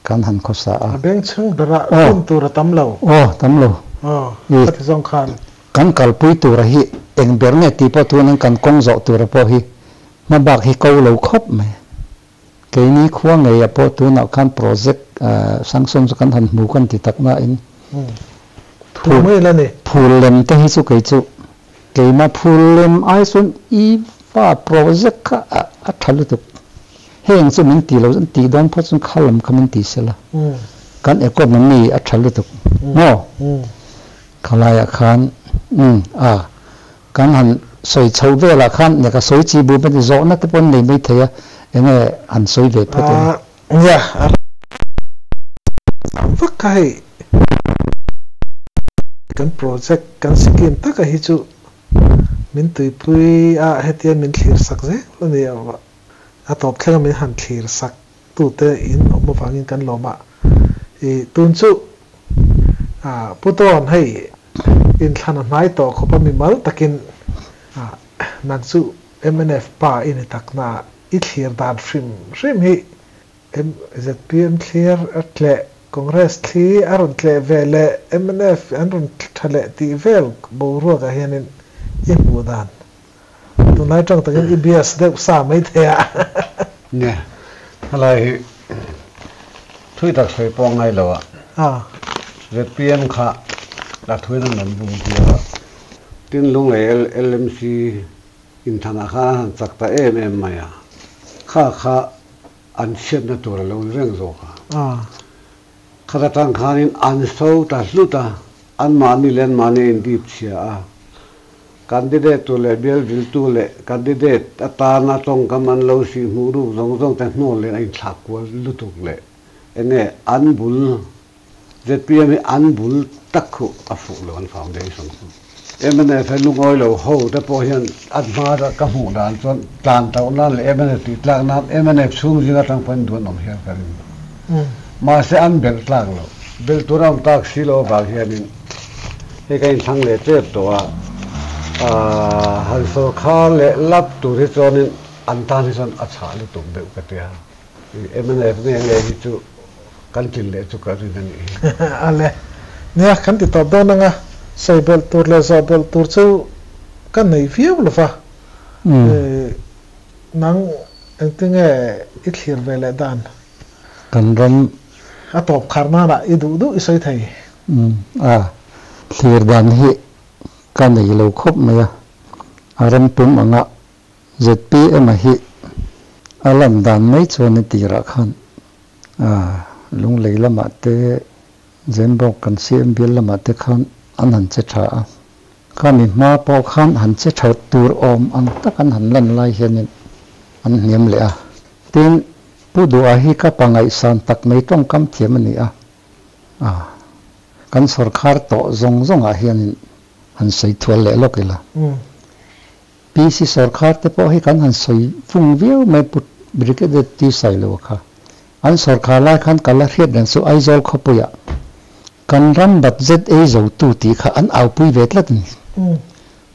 kan han khawsa a. A beng chhung berah hun tur a tam lo. Aw, tam lo. Aw, khati zawng khan. Kan kalpui tura hi eng ber nge tih pawh tunin kan kawng zawh tura pawh hi hmabak hi ko lo khawp mai. Keini khua ngeia pawh tunah khan project sanction chu kan han hmu kan ti tak nain Phul mai la ni. Phul lem te hi chu kei chu keimah phul lem ai chuan i va project kha a tha lutuk. Heng chu min ti lo chuan tih dawn phawt chuan kha lam kha min ti sela. Kan economy a tha lutuk maw? Khalaiah khan umm a kan han sawi chho velah khan nia ka sawi chi bu mai zawhna te pawh an nei mai thei a enge han sawi ve phawt ila. Nia a ram vak kha hei kan project kan scheme taka hi chu min tuipui a hetia min thlir sak zel a ni a a tawp thlenga min han thlir sak tute in awm avangin kan lawm a i tun chu Pu Tawn hei inthlan a hnai tawh khawp a mimal takin nang chu mnf pa i ni takna i thlir dan hrim hrim hi ZPM thlir a tleh Congress thli a rawn tleh ve leh mnf an rawn tha leh tih vel boruakah hianin i hmuh dan Tunlai tang takin i bias deuh sa mai thei a. Nia, helai hi thui tak sawi pawh a ngai lo a. ZPM kha la thuin an rawn bum tir a. Tin Lunglei LMC inthanah khan an han chak ta em em mai a. Kha kha an chhiatna tur a lo ni reng zawk a. Khata tang khanin an so ta hlut a, anmahni leh anmahni a indip chhia a. Candidate tu leh bial viltu leh candidate atana tawngkam an lo sih hmuh ruk zawng zawng te hnawl leh a inthlak kual lutuk leh enge an bul zpm hi an bul tak khuh a fuh lo an foundation khu. Mnf he lungawi lo ho te pawh hian a hma ka hmuh dan chuan tlan tauh nan leh mnf tih tlak nan mnf chhung zing atang pawhin duan awm hial ka ring. Mahse an belh tlak lo. Belh tur a awm tak si lo avang hianin hei ka inthlang leh tep tawh a, han sawrkhar leh lap tur hi chuanin an tan hi chuan a chhah lutuk deuh ka tia. Mnf nge nge hi chu kan tlin leh chu ka rin a nih hi. Ale, nia kan ti tawp dawn anga sawi belh tur leh zawh belh tur chu ka nei viau lo va, nang engtinge i thlir ve leh dan? Kan ram. A tawp khar nanah i duh duh i sawi thei. Umm a, thlir dan hi ka nei lo khawp mai a, a ram pum anga zpm a hi a lan dan mai chuan i tirah khan a Lunglei lamah te Zembawk kan CM bial lamah te khan an han che tha a, khami hma pawh khan han che tha tur awm ang tak an han lan lai hianin an hniam leh a. Tin, Pu Duha hi ka pa ngaihsan tak mai tawngkam thiam a ni a, a kan sawrkhar tawh zawng zawngah hianin han sawi thual leh lawk ila. PC sawrkhar te pawh hi kan han sawi fung viau mai Pu Brigadier T Sailoa kha. An sawrkhar lai khan ka la hriat reng chu Aizawl khawpuiah kan ram budget ei zo tu tih kha an aupui ve tlat a ni.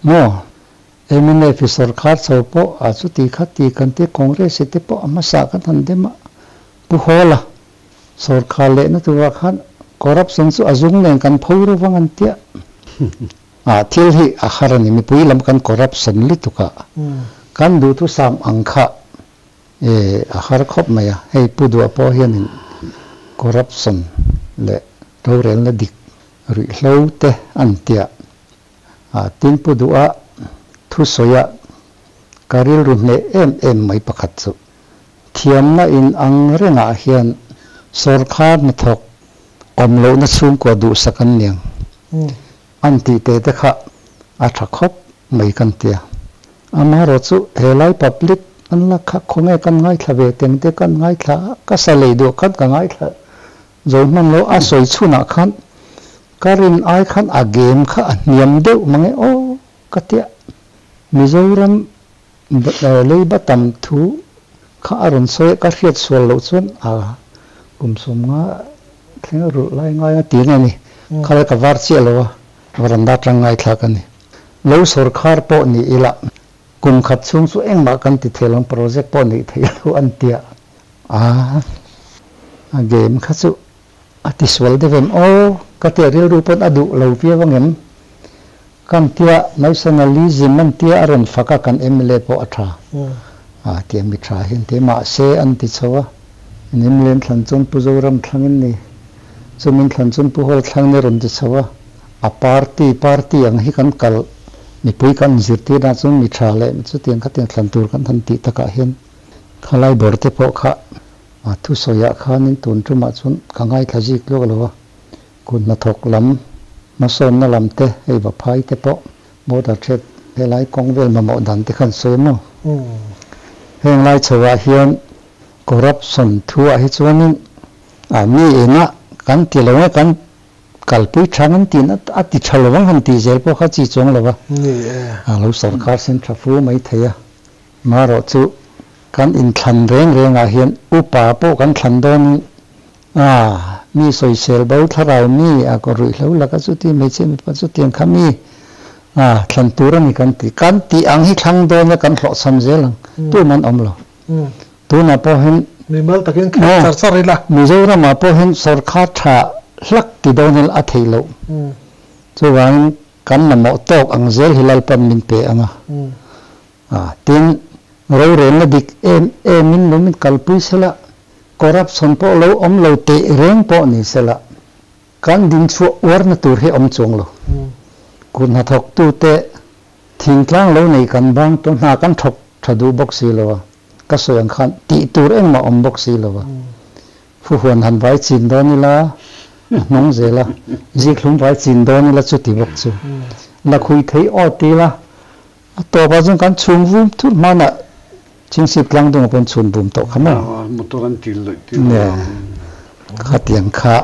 Maw? Mnf i sawrkhar chho pawh a chuti kha ti kan ti Congress i te pawh a hmasa kan han dem a, Pu Hawla sawrkhar lehna turah khan corruption chu a zung nen kan pho ro vang an tia. A thil hi a har a ni, mipui lam kan corruption lutuk a, kan duhthusam ang kha e a har khawp mai a, hei Pu Duah pawh hianin corruption leh rorelna dik ruihhlo te an tia. A tin Pu Duha thusawiah ka rilru hneh em em mai pakhat chu thiamna in ang rengah hian sawrkhar hnathawk awm lohna chhungkua duhsak an niang an tih teh te kha a tha khawp mai kan tia. Amaherawh chu helai public an lak kha khawnge kan ngaithla ve teng te kan ngaithla a, ka sa lei duh khan ka ngaithla zo hman lo a sawi chhunah khan. Ka rin ai khan a game kha a hniam deuh mang e aw ka tia. Mizoram leiba tam thu kha a rawn sawi a, ka hriat sual loh chuan a kum 50 thleng a rulh lai ngai a tih a ni. Khalai ka var chiah lo a, varanda atang ngaithlak a ni. Lo sawrkhar pawh ni ila kum khat chhung chu engmah kan ti thei lo ang, project pawh neih theih lo an tia. A a game kha chu A ti sual deuh em aw? Ka tia rilru pawn a duh lo viau ang em? Kan tia nationalism an tia a rawn fak a kan mla pawh a tha a tia mi tha hi an ti mahse an ti chho a in mla in thlan chuan Pu Zoram thlang in ni chumi in thlan chuan Pu Hall thlang in ni rawn ti chho a a party party ang hi kan kal mipui kan zirtir na chuan mi tha leh chutiang khatiang thlan tur kan han tih takah hian khalai bawr te pawh kha A thusawiah khanin tun tumah chuan ka ngaithla zik luak lo a, kut hnathawk lam, hmasawnna lam te, hei vaphai te pawh border trade helai kawng vel mamawh dan te khan sawi maw? Heng lai chhoah hian corruption thuah hi chuanin a mi ina kan ti lo nge kan kalpui thang an tih a ti tha lo ang han tih zel pawh kha chi chuang lo a, a lo sarkar sen tha fu mai thei a. Marawh chu kan inthlan reng rengah hian upa pawh kan thlan dawnin a, mi sawisel bo thlarau mi a kaw ruihhlo laka chuti hmeichhia mipa chutiang kha mi a thlan tur a ni kan ti. Kan tih ang hi thlang dawna kan hlawhchham zel ang tum an awm lo. Tunah pawh hian Mimal takin kher char char ila. Mizoramah pawh hian sawrkhar tha hlak ti dawnin a theih loh. Chuvangin kan mamawh tawk ang zel hi Lalpan min pe ang a. A, tin, rorelna dik em emin lo min kalpui sela, corruption pawh lo awm lo teh reng pawh ni sela, kan dinchhuah uarna tur hi awm chuang lo. Kut hnathawktute thingtlang lo nei kan bang tawh hna kan thawk tha duh bawk si lo a, ka sawi ang khan tih tur engmah awm bawk si lo a. Fuhuan han vai chin dawn ila a hnawng zel a, zikhlum vai chin dawn ila chuti bawk chu. Lakhui thei aw ti ila A tawpah chuan kan chhung vum thut hmanah Chhingchhip tlang dungah pawh an chhun vum tawh kha maw? Motor an til luih til lo. Khatiang kha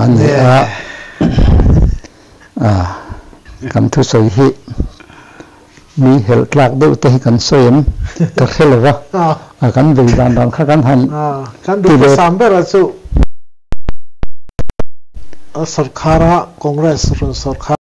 a ni a, kan thusawi hi mi helh tlak deuh te hi kan sawi em ka hre lo va, kan vei dan dan kha kan han ti ve. Kan ber a chu sarkara Congress rawn sarkar.